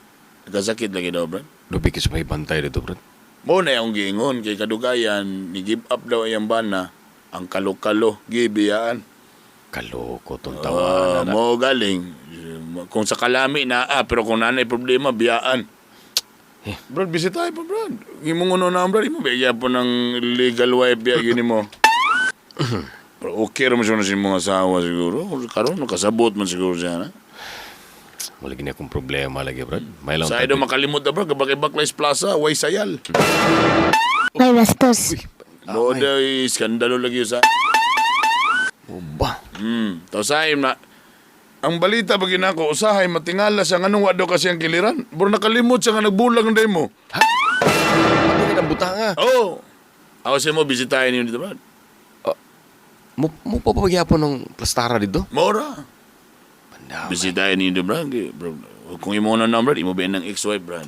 Nagkasakit lagi daw, Brad. Lubi kis may bantay dito, Brad. Mo na yung giingon kay kadugayan ni give up daw iyang bana ang kalo-kalo gibiyaan. Kaloko tong Ah, tawanan. na. mo galing kung sa kalami na ah, pero kung nanay problema biyaan. Eh. Brad, bisitahin pa, Brad. Imong uno na, Brad. Imo bigyan po ng legal wife biya gini mo. Pero okay raman siya na sa imong asawa siguro. Karon nakasabot man siguro siya na. Wala gini akong problema lagi, Brad. May lang Sa daw makalimot na, Brad. Kabakay-baklay Plaza, way sayal. May bastos. Mo daw iskandalo lagi sa. Ba? Tapos ay na ang balita pag ginako, usahay matingala siya nganong wa daw kasi ang kiliran. Bro nakalimot siya nga nagbulag ng demo. Ha? Ano ka butanga? Oo. Oh. Ako siya mo bisitahin niyo dito, Brad. Mo mo pa pagyapon ng plastara dito? Mora. Pandamay. Bisitahin niyo dito, Brad. Bro, kung imo na number, imo ba ng ex-wife, Brad?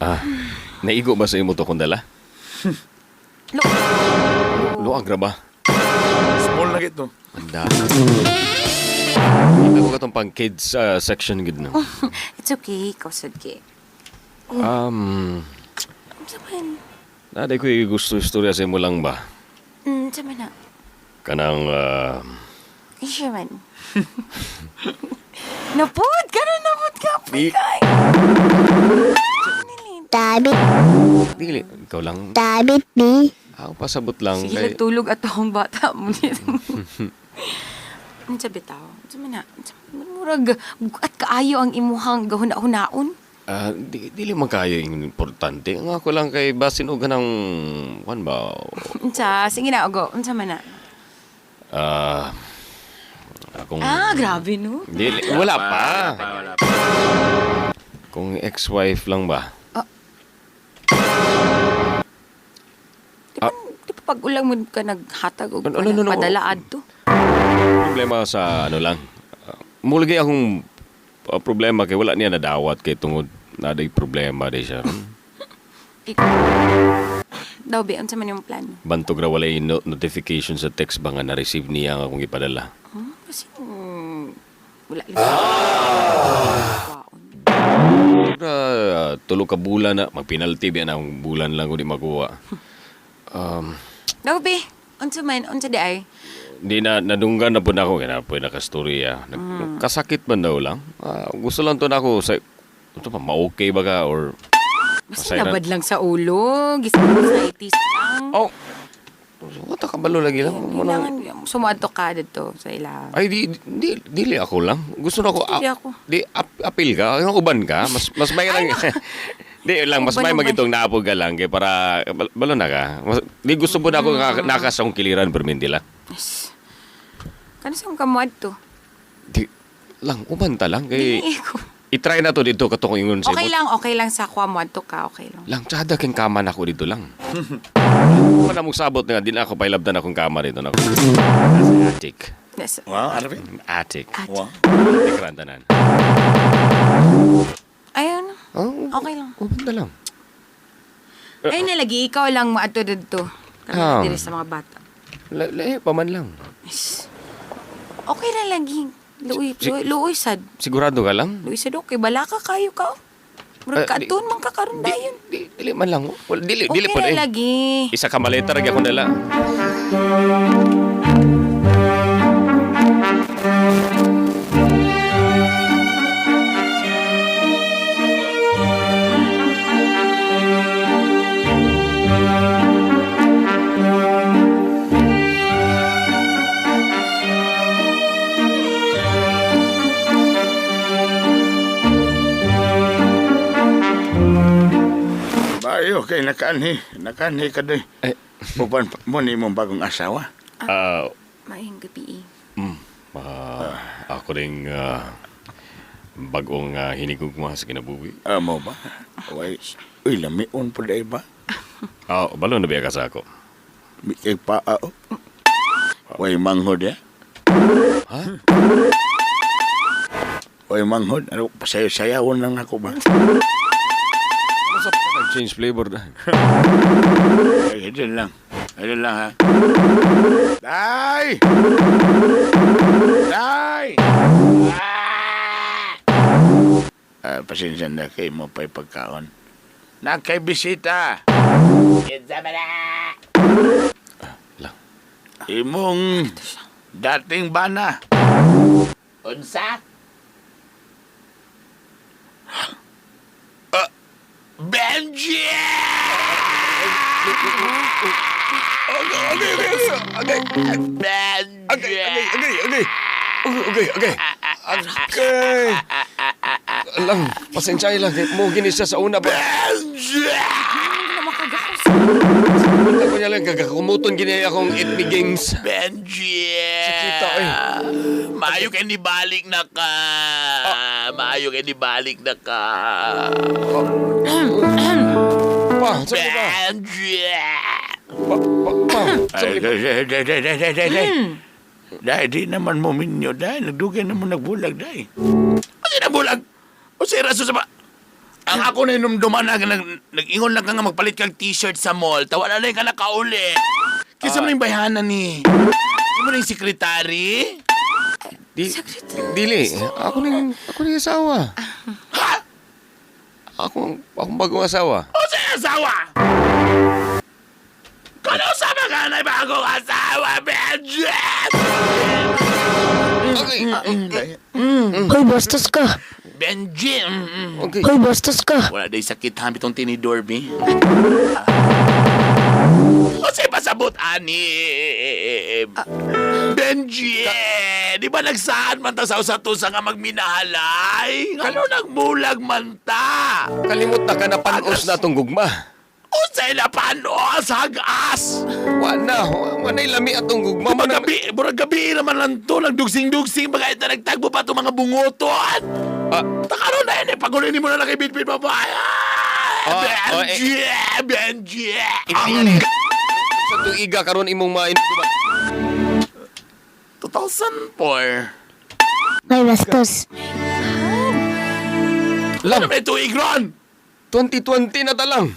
Ah, naigo ba sa imo to kung dala? Luag ra ba? Small na gito. Anda. Kita ko katong pang kids section gid no. It's okay, ikaw sad kay. Unsa man? Naday ko gusto istorya sa imo lang ba? Unsa man na? Kanang Isya man. Napud! Karon napud ka! Di- Kay! Tabit, dili ikaw lang. tabit di. Ako pasabot lang Sige, kay nagtulog at akong bata mo nito. Unsa bitaw? Unsa man na? Unsa man murag at kaayo ang imuhang gahuna-hunaon? Dili man kayo yung importante. Ang ako lang kay basin og kanang kuan ba? Unsa? Sige na, ogo. Unsa man na? Ah, akong Ah, grabe no. Dili, wala pa. Kung ex-wife lang ba? Di ba, di ba pag ulang mo ka naghatag og Ano, no, no, no. padala adto? Problema sa ano lang. Mulagi akong problema kay wala niya nadawat kay tungod naday problema di siya. Daw be, unsa man yung plano? Bantog ra walay notification sa text ba nga na-receive niya ang akong ipadala. Kasi wala lang. Ah! Ra tulo ka bulan na magpenalty biya na akong bulan lang kung di makuha. Daw be, unsa man, unsa di ay? Di na nadunggan na po na ako kaya na po nakastorya. Kasakit man daw lang. Gusto lang to na ako sa ito pa ma-okay ba ka or Basta Masaya na- labad lang sa ulo, gising lang. Oh. Wala ka balo lagi lang. Mo nang- Kailangan sumuadto ka dito sa ila. Ay di di dili ako lang. Gusto na ako. Dili ako. Di apil ka, yung uban ka, mas mas may lang. Di lang mas Uban, may uban. magitong naapog ka lang kay para balo na ka. Mas, di gusto po na ako nakasong kiliran perminti lang. Yes. Kano sa ka muadto? Di lang uban ta lang kay Di ko. i-try na to dito katong ingon sa Okay imo. lang, okay lang sa kwa muadto ka, okay lang. Lang tsada king kama na ako dito lang. Wala mong sabot nga di na ako pailabdan akong kama dito na ako. Nasa attic. Yes. Wow, ano ba? Attic. Attic. Wow. Attic rantanan. Ayun, Oh, okay lang. uban ta lang. Ayun na lagi, ikaw lang muadto dito. Ah. Kami diri sa mga bata. Lahi pa man lang. Yes. Okay na lagi. Luoy, luoy, luoy sad. Sigurado ka lang? Luoy sad okay, bala ka kayo ka. Murag kaadtuon man ka karon dayon. Di, dili man lang. Wala, dili, dili Okay po na eh. lagi. Isa ka maleta ra gyud nila. Bayo kay nakaanhi, nakaanhi ka day. Eh. Uban mo ni imong bagong asawa. Maayong gabi. Ako ring bagong hinigugma sa kinabuhi. Amo ba? Way, uy lamion po day ba? Balo na biya ka sa ako. Kay paa oh. Way manghod ya. Ha? Way manghod, ano pasayo-sayawon lang ako ba? Change flavor na. Ay, idol lang. Idol lang ha. Day! Day! Ah! Pasensya na kay mo pa'y pagkaon. Nakay bisita! Lang. Imong dating bana. Unsa? Benji! Benji! Okay, okay. Okay, okay. Okay. Lang, pasensya lang. Kay mo gini siya sa una ba? Benji! Hindi na makagakos. Punta ko niya lang kagakumuton gini akong Eat Me Games. Benji! Sakita, eh. Maayo kay nibalik na ka. Maayo kay nibalik na ka. Pa, sabi ba? Benji! Pa, pa, pa. Ay, day, day, day, day, day, day, day. Day, di naman mo minyo, day. Nagdugay naman nagbulag, day. Kasi nagbulag? O si raso sa ba? Ang ako na inumduman na nag-ingon lang ka nga magpalit kag t-shirt sa mall. Tawa na lang ka nakauli. Kisa mo na yung bayhanan ni. Hindi mo na yung sekretary? Di, dili. Ako na yung asawa. Ha? Ako, akong bagong asawa. O sa asawa? Kano sama ka na May bagong asawa, Benji! Hoy, bastos ka. Benji! Okay. Hoy, bastos ka. Wala day sakit ha, itong tinidor, bi. Kasi pasabot, ani. Benji! Di ba nagsaad man ta sa usatusa nga magminahalay? Ano nagmulag man ta? Kalimot na ka na panos na tong gugma. Usay na panos, hagas! Wa na, wa na'y lami atong gugma. Murag gabi, murag gabi naman lang to. Nagdugsing-dugsing, baga ito nagtagbo pa itong mga bungoton. Ah. Takaroon na yun eh, paguloy mo na lang kay Bitbit babae. Ah, oh, eh. Benji! Benji! Sa tuiga karon imong main. 2004. May bastos. Lang, Ano ba ito, Igron? 2020 na talang.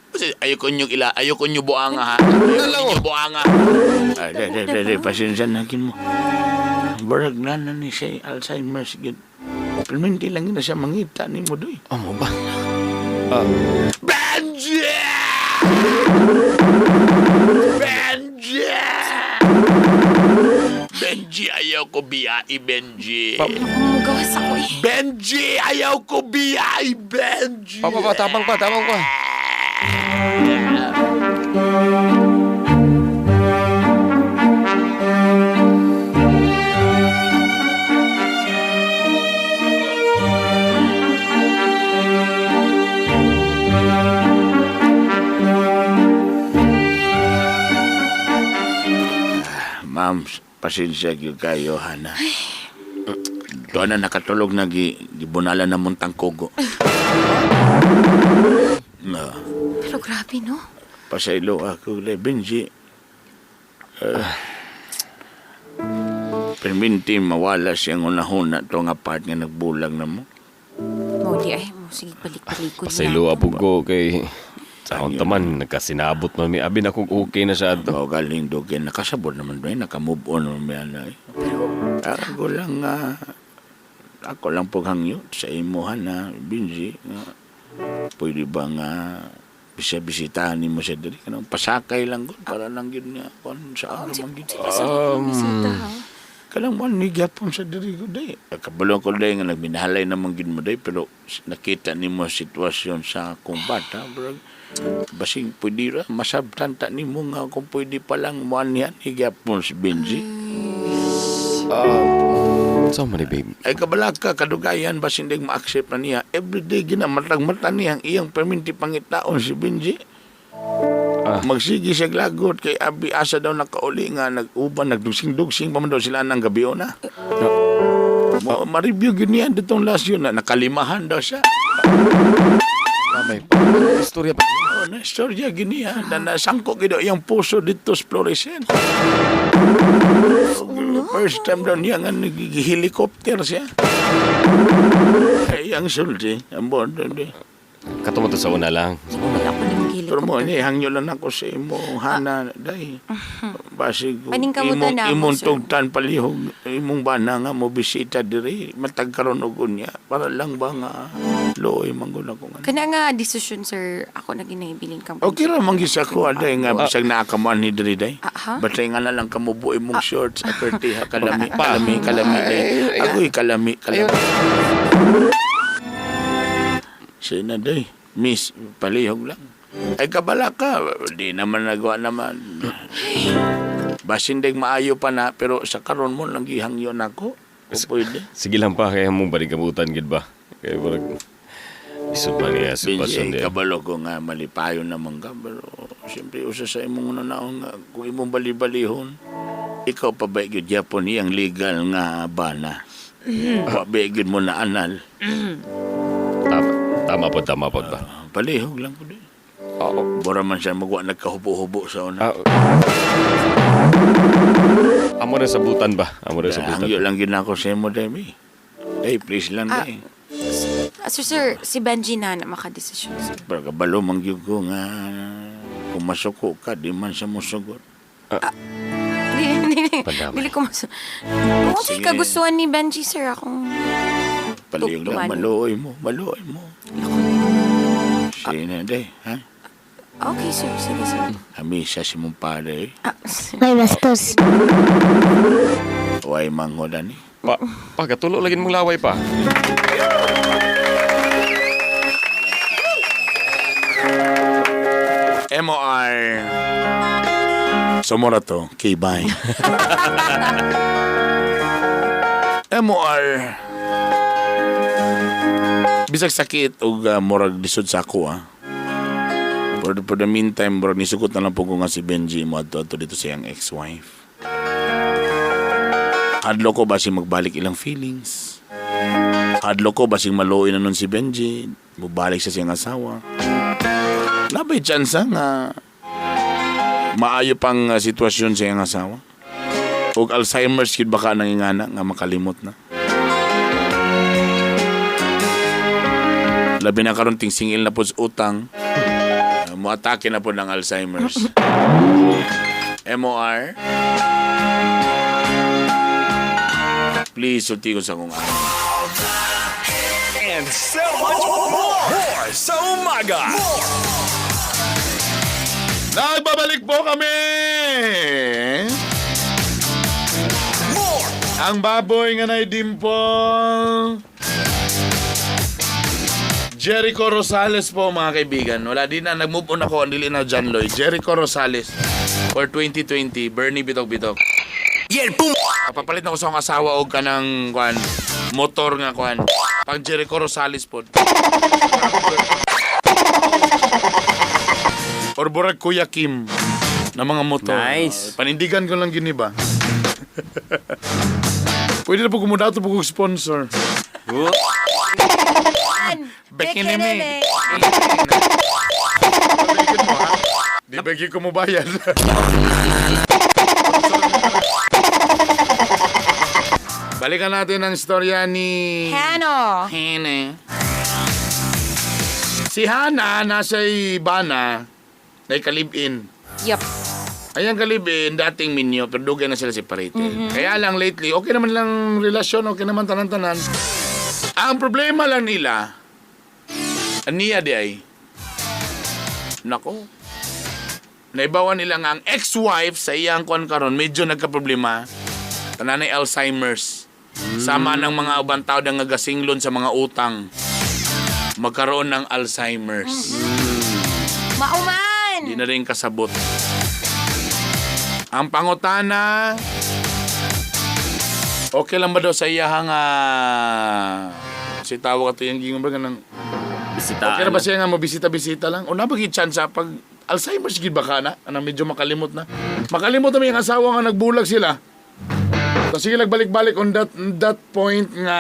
Kasi ayoko nyo ila, ayoko nyo buanga ha. Na lang, Ayoko oh. nyo buanga. Ay, di, di, di, di, pasensya na kin mo. Barag na na ni siya Alzheimer's gid. Perminti lang yun na siya mangita ni mo doy. Amo ba? Benji! Benji! Benji, ayaw ko biyai, Benji. Mugawas ako eh. Benji, ayaw ko biyai, Benji. Pa, pa, pa, tapang pa, tapang pa. Ma'am, pasensya gyud kayo, Hana. Doon na nakatulog na gibunalan na mong tangkogo. No, Pero grabe, no? pasaylo ako le Benji. Perminti mawala siyang unahuna to nga part nga nagbulag na mo. Mo di ay mo sige balik-balikod Pasaylo apog ko kay sa akong taman nagkasinabot man mi abi na kung okay na siya ato. Oh, galing do kay nakasabot naman doy, nakamove on naman may anay. Pero Ako lang ako lang paghangyo sa imo na Benji nga pwede ba nga bisita-bisitahan nimo siya diri kanang pasakay lang gud para lang gyud nga kon sa ano man gyud. bisita ha. Kanang mo ni gyapon sa diri ko day. Kabalo ko day nga nagminahalay naman gyud mo day pero nakita nimo sitwasyon sa akong bata bro. Basing pwede ra masabtan ta nimo nga kung pwede pa lang mo niyan gyapon si Benji. So man ni babe. Ay kabalaka kadugayan basin di ma-accept na niya. Everyday ginamatag mata niya ang iyang perminti pangitaon si Benji. Ah. Magsige siya lagot kay abi asa daw nakauli nga nag-uban nagdugsing-dugsing pa man daw sila ng gabi na. Mo ma-review gyud niya ditong last year na nakalimahan daw siya. May istorya pa. Oh, na istorya gyud niya na nasangko gyud daw iyang puso dito sa Florissant. First time daw niya nga nag-helicopter siya. Ay, ang sulti. Ang bon, di. Katumo to sa una lang. Wala ko nang Pero mo, helicopter. ni hangyo lang ako sa imo, Hana, day. Basig, Paningkamutan imong, na ako, imong sir. tugtan palihog, imong bana nga mo bisita diri, matag karon og unya, para lang ba nga looy manggol ako nga. Kana nga desisyon sir, ako na ginaibilin kang Okay ra man gisa ko aday nga bisag naa ka man ni diri day. Aha. Basta nga na lang kamo buo imong shorts aperti ha kalami kalami kalami day. Agoy kalami kalami. Sina day. Miss, palihog lang. Ay kabala ka, di naman nagawa naman. Basin day maayo pa na pero sa karon mo lang gihangyon ako. Kung pwede. Sige lang pa kaya mong balikabutan gid ba. Kay murag isod man niya sitwasyon Benji, di. kabalo ko nga malipayon naman ka pero siyempre usa sa imong unanaon nga kung imong bali-balihon ikaw pa ba gyud gyapon iyang legal nga bana. Wa ba gyud mo na anal. Tama, tama po, tama po ba. Palihog lang po din. Oo. Bora man siya magwa nagkahubo-hubo sa una. Ah, amo na sa butan ba? Amo na sa butan. Hangyo lang gyud ako sa imo demi. Day, please lang day. Ah, sir, sir, si Benji na na makadesisyon sir. Pero kabalo man gyud ko nga kung masuko ka di man siya mosugot. Dili, dili, Pandamay. dili ko mas... Kung sa'yo Sige. kagustuhan ni Benji, sir, akong... Palihog lang Tuktuan. maluoy mo, maluoy mo. Sina day, ha? Okay, sir. Sige, sir. Ami siya si mong pare. Ah, May bastos. Way manghodan ni. Pa, pa katulo lagi mong laway pa. MOR. Sumura to. Okay, bye. MOR. Bisag sakit og murag lisod sa ako ah. For the meantime, murag nisugot na lang po ko nga si Benji mo adto adto dito sa iyang ex-wife. Hadlo ko basing magbalik ilang feelings. Hadlo ko basing maluoy na nun si Benji. Mubalik siya sa iyang asawa. Nabay chance nga maayo pang sitwasyon sa iyang asawa. Og Alzheimer's kid baka nangingana nga makalimot na. Labi na karon ting singil na po sa utang. Muatake na po ng Alzheimer's. MOR. Please, sulti ko sa kong ano. And so much more sa umaga. Nagbabalik po kami! Ang baboy nga nay dimple. Jericho Rosales po mga kaibigan. Wala din na, nag-move on ako. Ang dili na John Lloyd. Jericho Rosales for 2020. Bernie Bitok Bitok. Yeah, boom. Papalit na ko sa akong asawa og kanang kuan motor nga kuan. Pang Jericho Rosales po. Or burag Kuya Kim na mga motor. Nice. Panindigan ko lang gini ba? Pwede na po kumudato po kong sponsor. Bekineme. Di ba ko mo bayad? Balikan natin ang istorya ni Hano. Hene. Si Hana nasa Ibana na kalib-in. Yup. Ayan kalibin, dating minyo, pero dugay na sila separated. Kaya lang lately, okay naman lang relasyon, okay naman tanan-tanan. Ang problema lang nila, Aniya di ay, nako, naibawan nila nga ang ex-wife sa iyang kuan karon medyo nagka-problema. Tananay Alzheimer's. Sama ng mga ubang tao na nga gasinglon sa mga utang. Magkaroon ng Alzheimer's. Mauman! Di na rin kasabot. Ang pangutana, okay lang ba daw sa iyahang si tawag ato yung gingon ba ng Bisita. okay na ba siya nga mabisita-bisita lang? O nabagi chance pag Alzheimer's gid ba ka na? Ano, medyo makalimot na. Makalimot na may ang asawa nga nagbulag sila. Tapos sige nagbalik-balik on that point nga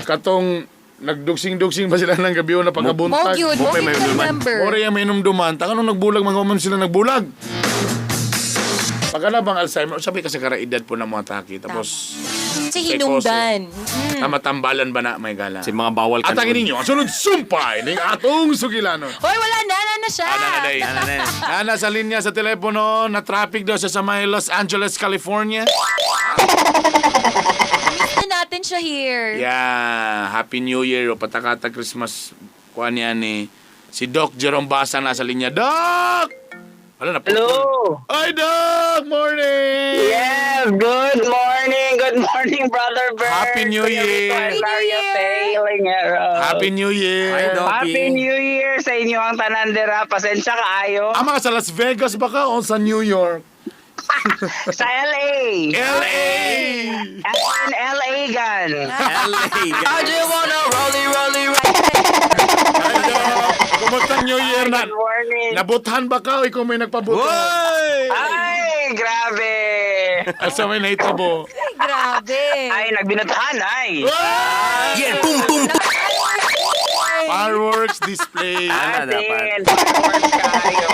katong nagdugsing-dugsing ba sila ng gabi o na pagkabuntag. Mo gyud, mo gyud remember. Ore yung may numduman. Taka nung nagbulag, mga woman sila nagbulag. Pagka na bang Alzheimer, sabi kasi karaedad po na mga taki. Tapos, Si hinungdan. tama-tambalan ba na may gala? Si mga bawal At ang ninyo, ang sunod sumpay ng atong sugilanon. Hoy, wala na, na na siya. Ana na day. Nana sa linya sa telepono, na traffic daw siya sa may Los Angeles, California. Miss na natin siya here. Yeah, Happy New Year o patakata Christmas kuan yan eh. Si Doc Jerome Basa nasa linya. Doc! Wala na. Hello! Ay, Doc! Morning! Yes, good morning. Good morning, Brother Bert. Happy New Kuya Year. Rico and Happy New Maria Year. Failing Arrow. Happy New Year! Hi, Doc. Happy New Year sa inyo ang tanan dira. Pasensya kaayo. Ama ka sa Las Vegas ba ka o sa New York? Sa LA. LA! In LA gan. LA, I just wanna rollie, rollie, rollie. Ay, Doc! Kumusta ang New Year na? Good morning. Nabuthan ba ka o ikaw may nagpabuto? Ay, grabe. Asa may nahitabo? Ay, grabe. Ay, nagbinutahan ay. Yeah, boom, boom, boom. Fireworks display. Ana dapat. Atin, fireworks kayo.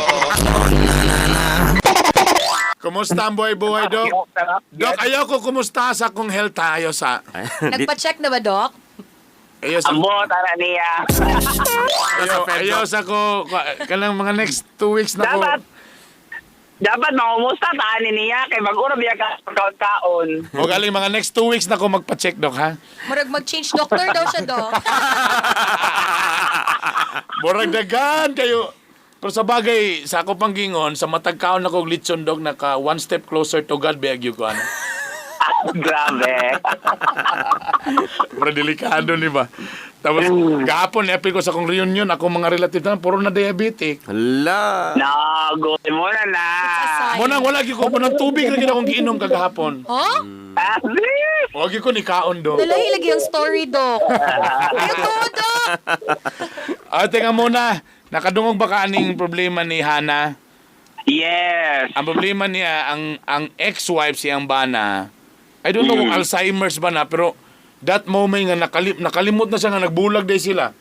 Kumusta ang buhay-buhay, Doc? Doc, ayaw ko kumusta sa kung health tayo sa... Nagpa-check na ba, Doc? Ayaw sa, Amo, tara niya. Ayaw sa ko... Kanang mga next 2 weeks na ko. Dapat mangumusta taan ni niya kay mag-uro biya ka kaon. O galing mga next 2 weeks na ko magpa-check, Doc, ha? Murag mag-change doctor daw siya, Doc. Murag dagan kayo. Pero sa bagay, sa ako pang gingon, sa matag kaon ako og litson dog, naka one step closer to God, bayag ko ano. Grabe. Pero delikado, di ba? Tapos, gahapon, niapil ko sa akong reunion, ako mga relative na, puro na diabetic. Hala. No, go mo na na. Mo nang wala gyud ko, mo nang tubig lagi na akong giinom kagahapon. Huh? Wag gyud ko ni kaon do. Dalahi lagi ang story, Dok. Ayun to, Dok! Ah, teka muna. Nakadungog ba ka aning problema ni Hana? Yes. Ang problema niya, ang ex-wife siyang bana, I don't know kung Alzheimer's ba na, pero that moment nga nakalimot na siya nga nagbulag day sila.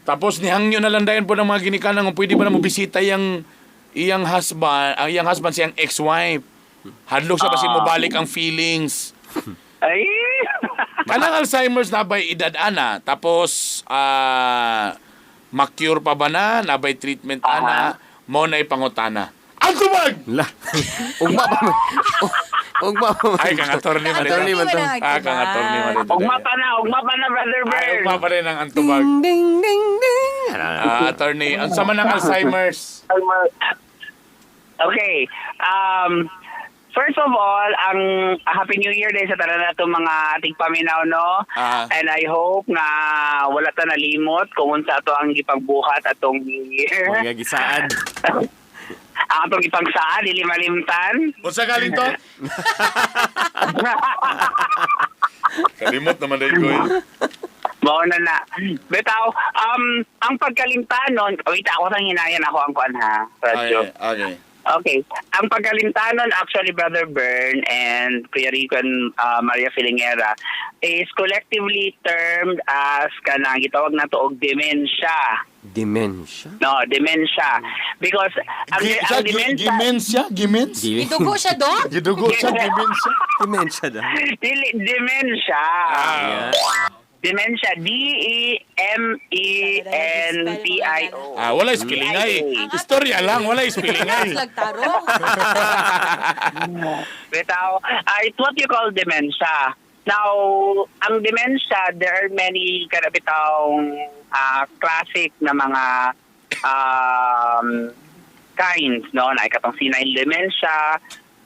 Tapos nihangyo na lang dayon po ng mga ginikanan kung pwede ba na mo bisita yang iyang husband, ang iyang husband siyang ex-wife. Hadlok siya kasi mobalik ang feelings. Ay! Kanang Alzheimer's na ba'y edad ana, tapos ma-cure pa ba na, nabay treatment ana, mo na ipangutana. Ang tubag! La. Ugma pa man. Ugma pa man. Ay, kang attorney man ito. Attorney man to. Ah, kang attorney man ito. Ugma pa na, Brother Ay, Bird. ugma pa rin ang antubag. Ding, ding, ding, ding. Ah, attorney, ang sama ng Alzheimer's. Okay. First of all, ang Happy New Year din sa tanan nato mga tigpaminaw, no? And I hope nga wala ta nalimot kung unsa ato ang gipagbuhat atong New Year. Mga gisaan. Ang atong gipagsaan, dili malimtan. Unsa galing to? Kalimot naman dahil ko eh. Mao na na. Bitaw, ang pagkalimtanon, wait, ako sang hinayan ako ang kuan ha, radyo. Okay. Okay. Ang pagkalimtanon, actually, Brother Bern and Kuya Rico and Maria Filingera, is collectively termed as kanang gitawag na to og dementia. Dementia. No, dementia. Because ang, ang dementia. Dementia? Gemens? Gidugo siya, Dok? Gidugo siya, dementia. Dementia daw. Dili, dementia. Ah. Dementia. D-E-M-E-N-T-I-O. Ah, wala spellingay. Istorya lang, wala spellingay. Lagtarong. Bitaw, it's what you call dementia. Now, ang dementia, there are many karabitang classic na mga kinds, no? Na katong senile dementia,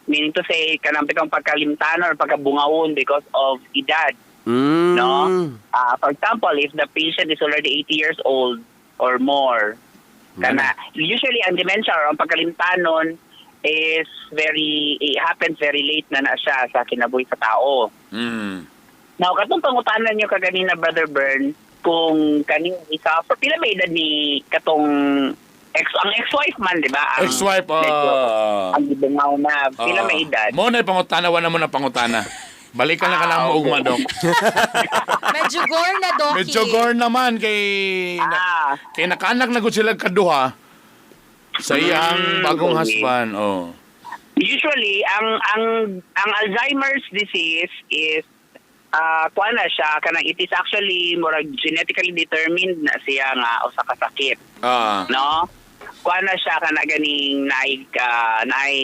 meaning to say, kanang bitong pagkalimtan or pagkabungawon because of edad. No? For example, if the patient is already 80 years old or more, kana usually ang dementia or ang pagkalimtanon is very, it happens very late na na siya sa kinabuhi sa tao. Now, katong pangutanan niyo kaganina, Brother Bern, kung kaning isa, for pila may edad ni katong ex, ang ex-wife man, di ba? Ang, Ex-wife, ang gibungaw na, pila may edad. Mo na pangutana, wala mo na pangutana. Balikan na ka lang mo ugma, Dok. Medyo gore na, Doki. Medyo gore naman kay kay nakaanak na gud sila kaduha sa iyang bagong husband. Oh. Usually, ang Alzheimer's disease is kuan na siya kanang it is actually murag genetically determined na siya nga usa ka sakit. No? Kuan na siya kana ganing naay naay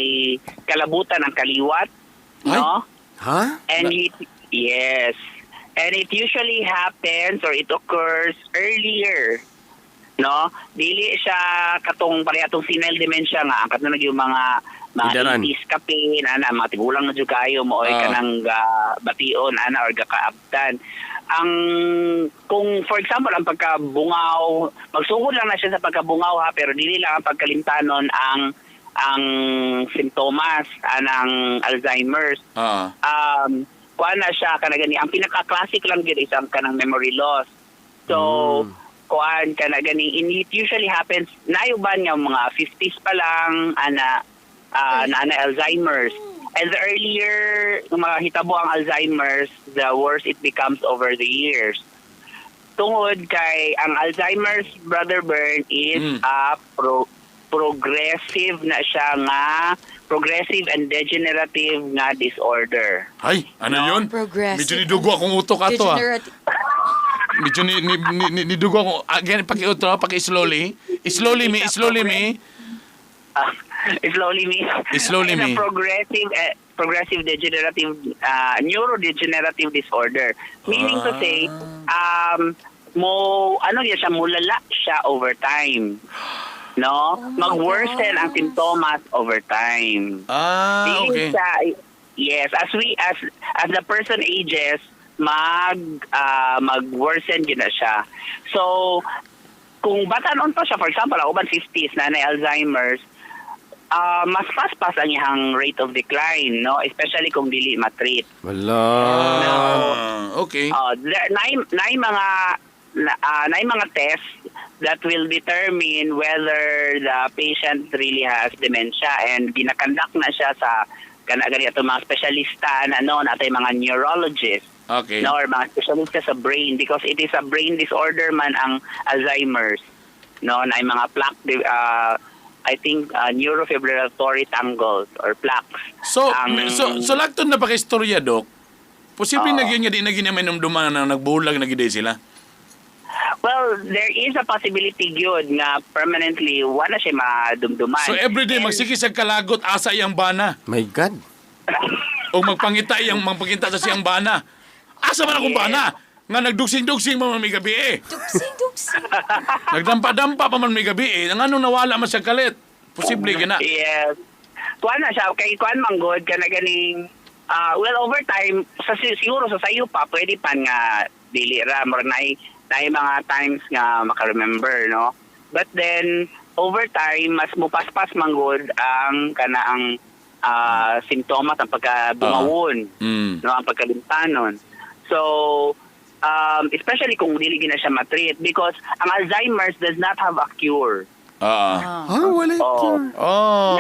kalabutan ang kaliwat, no? Ha? And it yes. And it usually happens or it occurs earlier. No? Dili siya katong pareha atong senile dementia nga ang katong yung mga Idaran. 80s kapin ana mga tigulang na jud kayo mo oy kanang bation ana or gakaabtan. Ang kung for example ang pagkabungaw, magsugod lang na siya sa pagkabungaw ha, pero dili lang ang pagkalimtanon ang simptomas anang Alzheimer's. Kuan na siya kana gani ang pinaka-classic lang gyud is ang kanang memory loss. So kuan kana gani and it usually happens nayuban nga mga 50s pa lang ana na ana Alzheimer's. And the earlier mga hitabo ang Alzheimer's, the worse it becomes over the years. Tungod kay ang Alzheimer's, Brother Bern, is a progressive na siya nga progressive and degenerative nga disorder. Ay, ano yun? Progressive. Medyo nidugo akong utok ato ah. Degenerative. Medyo nidugo akong again paki-utro, paki-slowly. Slowly me, slowly me. Slowly me. Slowly It's a me. progressive degenerative neurodegenerative disorder. Meaning to say, mo ano yan siya mulala siya over time. No? Oh my Mag-worsen ang simptomas over time. Ah, Dili okay. Yes, as we as the person ages, mag-worsen gyud na siya. So kung bata-on pa siya, for example, ang uban 50s na na Alzheimer's, mas paspas ang iyang rate of decline, no? Especially kung dili matreat. Wala. Ah, okay. There, naay mga tests that will determine whether the patient really has dementia, and gina-conduct na siya sa kana gani ato mga espesyalista na, no, natay mga neurologist, no, or mga espesyalista sa brain, because it is a brain disorder man ang Alzheimer's, no, naay mga plaque, I think neurofibrillatory tangles or plaques. So, so lagton na pa kay istorya, Dok. Posible na gyud nga di na gyud mainumduman na nagbulag na gyud sila. Well, there is a possibility gyud nga permanently wala siya madumduman. So everyday magsige siya kalagot asa iyang bana. My God. O magpangita sa siyang bana. Asa man akong bana? Nga nagdugsing-dugsing pa man may gabi eh. Dugsing, dugsing. Nagdampa-dampa pa man may gabi eh. Ang anong nawala man siya kalit. Posible gina. Yes. Kuan na siya kay kuan man gud kana ganing well, over time sa siguro sa sayo pa pwede pa nga dili ra, murag naay mga times nga maka-remember, no, but then over time mas mupaspas man gud ang kana ang simptomas, ang pagkabungawon, no, ang pagkalimpanon. So especially kung dili gina siya matreat, because ang Alzheimer's does not have a cure. Ah. Ah, wala. Oh. Oh.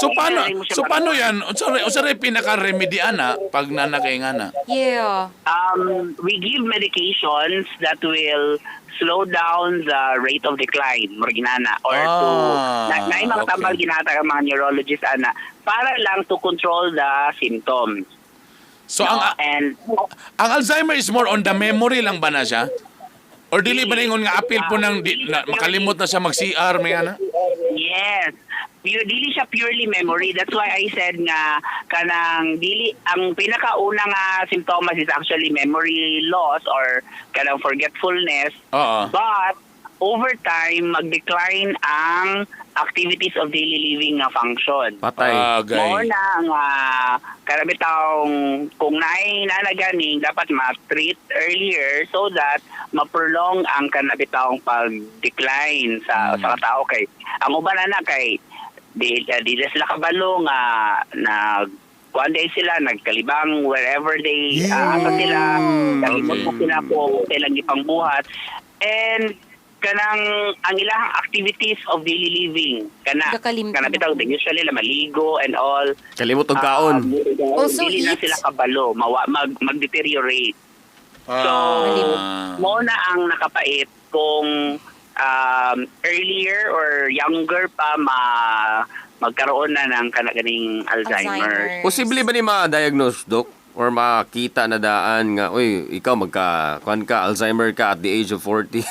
So Kaya paano hindi mo siya so paano yan? Unsa ray pinaka-remedy ana pag nana kay ngana? Yeah. We give medications that will slow down the rate of decline, murag ginana, or to na mga tambal ginatag ang mga neurologist ana para lang to control the symptoms. So No? ang And ang Alzheimer is more on the memory lang ba na siya? Or dili ba ningon nga apil po ng di, na, makalimot na siya mag-CR may ana? Yes. Pure, dili siya purely memory. That's why I said nga kanang dili ang pinakauna nga simptomas is actually memory loss or kanang forgetfulness. Oo. But over time mag-decline ang activities of daily living nga function. Patay. Bagay. Mao na nga karami taong kung naay nanaganing dapat ma-treat earlier so that ma-prolong ang kanabi taong pag-decline sa tao, kay ang uban na kay di na sila kabalo nga nag kuan day sila nagkalibang wherever they asa sila, kalimot mo sila kung silang gipangbuhat, and kanang ang ilahang activities of daily living kana Gakalimtan kana bitaw, they usually la maligo and all. Kalimot og kaon. Also dili na eat. sila kabalo, mawa, mag deteriorate. So mo na ang nakapait kung earlier or younger pa magkaroon na ng kana ganing Alzheimer's. Posible ba ni ma-diagnose, Doc? Or makita na daan nga, uy, ikaw magka, kuan ka, Alzheimer ka at the age of 40?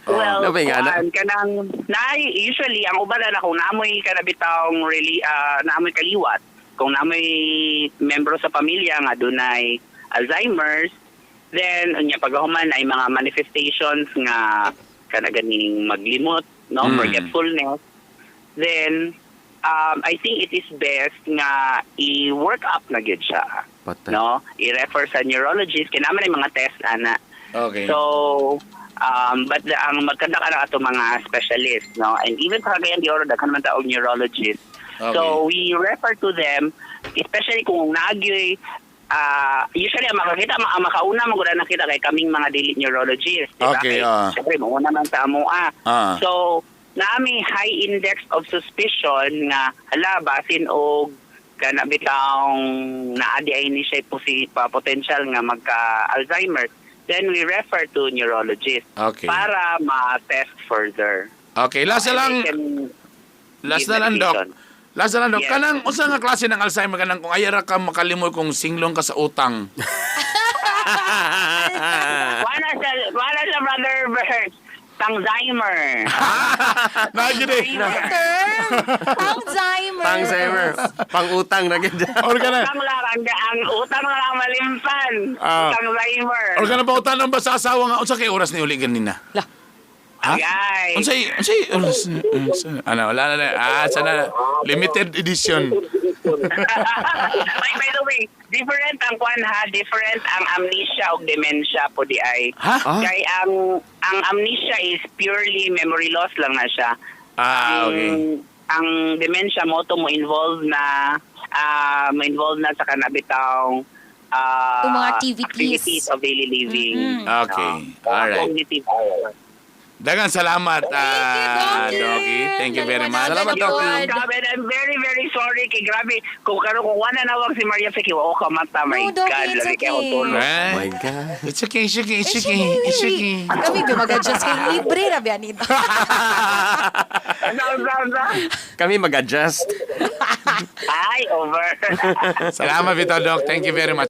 Well, Napay nga na. kuan, kanang naay usually ang uban na kung naamoy kanabitawng really naamoy kaliwat, kung naamoy membro sa pamilya nga dunay Alzheimer's, then unya pagkahuman ay mga manifestations nga kana ganing maglimot, no, forgetfulness, then I think it is best nga i-work up na gyud siya. Patay. No, i-refer sa neurologist kay naman ay mga test ana. So, but ang magkanda ka na ato mga specialist, no? And even sa Cagayan de Oro, daghan man ta og neurologist. So, we refer to them, especially kung naagyoy, usually ang makakita, ang makauna mo gud nakita kay kaming mga dili neurologist, di ba? Okay, Kay, syempre, mauna man sa amo ah. So, naami high index of suspicion nga hala basin og kana bitawng naa di ay ni siya potential nga magka Alzheimer's, then we refer to neurologist para ma-test further. Okay, last na And lang. they can Last give na lang, Doc. medication. Last na lang, Doc. Yes. Kanang unsa nga klase ng Alzheimer kanang kung ayara ka makalimot kung singlong ka sa utang? Wala siya, Brother Bert. Tangzheimer. Nagide. Term! Alzheimer. Pangzheimer. Pang-utang na gid. Or kana Utang lang, ang utang lang malimpan. Tangzheimer. Or kana ba utanon ba sa asawa nga unsa kay oras ni uli ganina? Lah. Ha? Guys. Unsay unsay ano, wala na na. Ah, sana Limited edition. By the way, different ang kwan ha, different ang amnesia ug dementia po di ay. Ha? Kay ang amnesia is purely memory loss lang na siya. Ah, okay. Ang dementia mo to mo involve na mo involve na sa kanabitang Yung mga activities. activities of daily living. Okay. No? Alright. Cognitive. Daghang salamat, Doki. Thank you very much. Salamat, Doki. Grabe, I'm very, very sorry. Kay grabe, kung karon kung wala nawag si Maria Fe, kay wa ko kamata. My No, Doki, God, it's labi kay okay. akong tulog. Eh? My God. It's okay, it's okay, it's okay, it's okay. Kami mag-adjust kay libre ra ba nito. Ano, ano, ano? Kami mag-adjust. Ay, over. Salamat, Vito Doc. Thank you very much.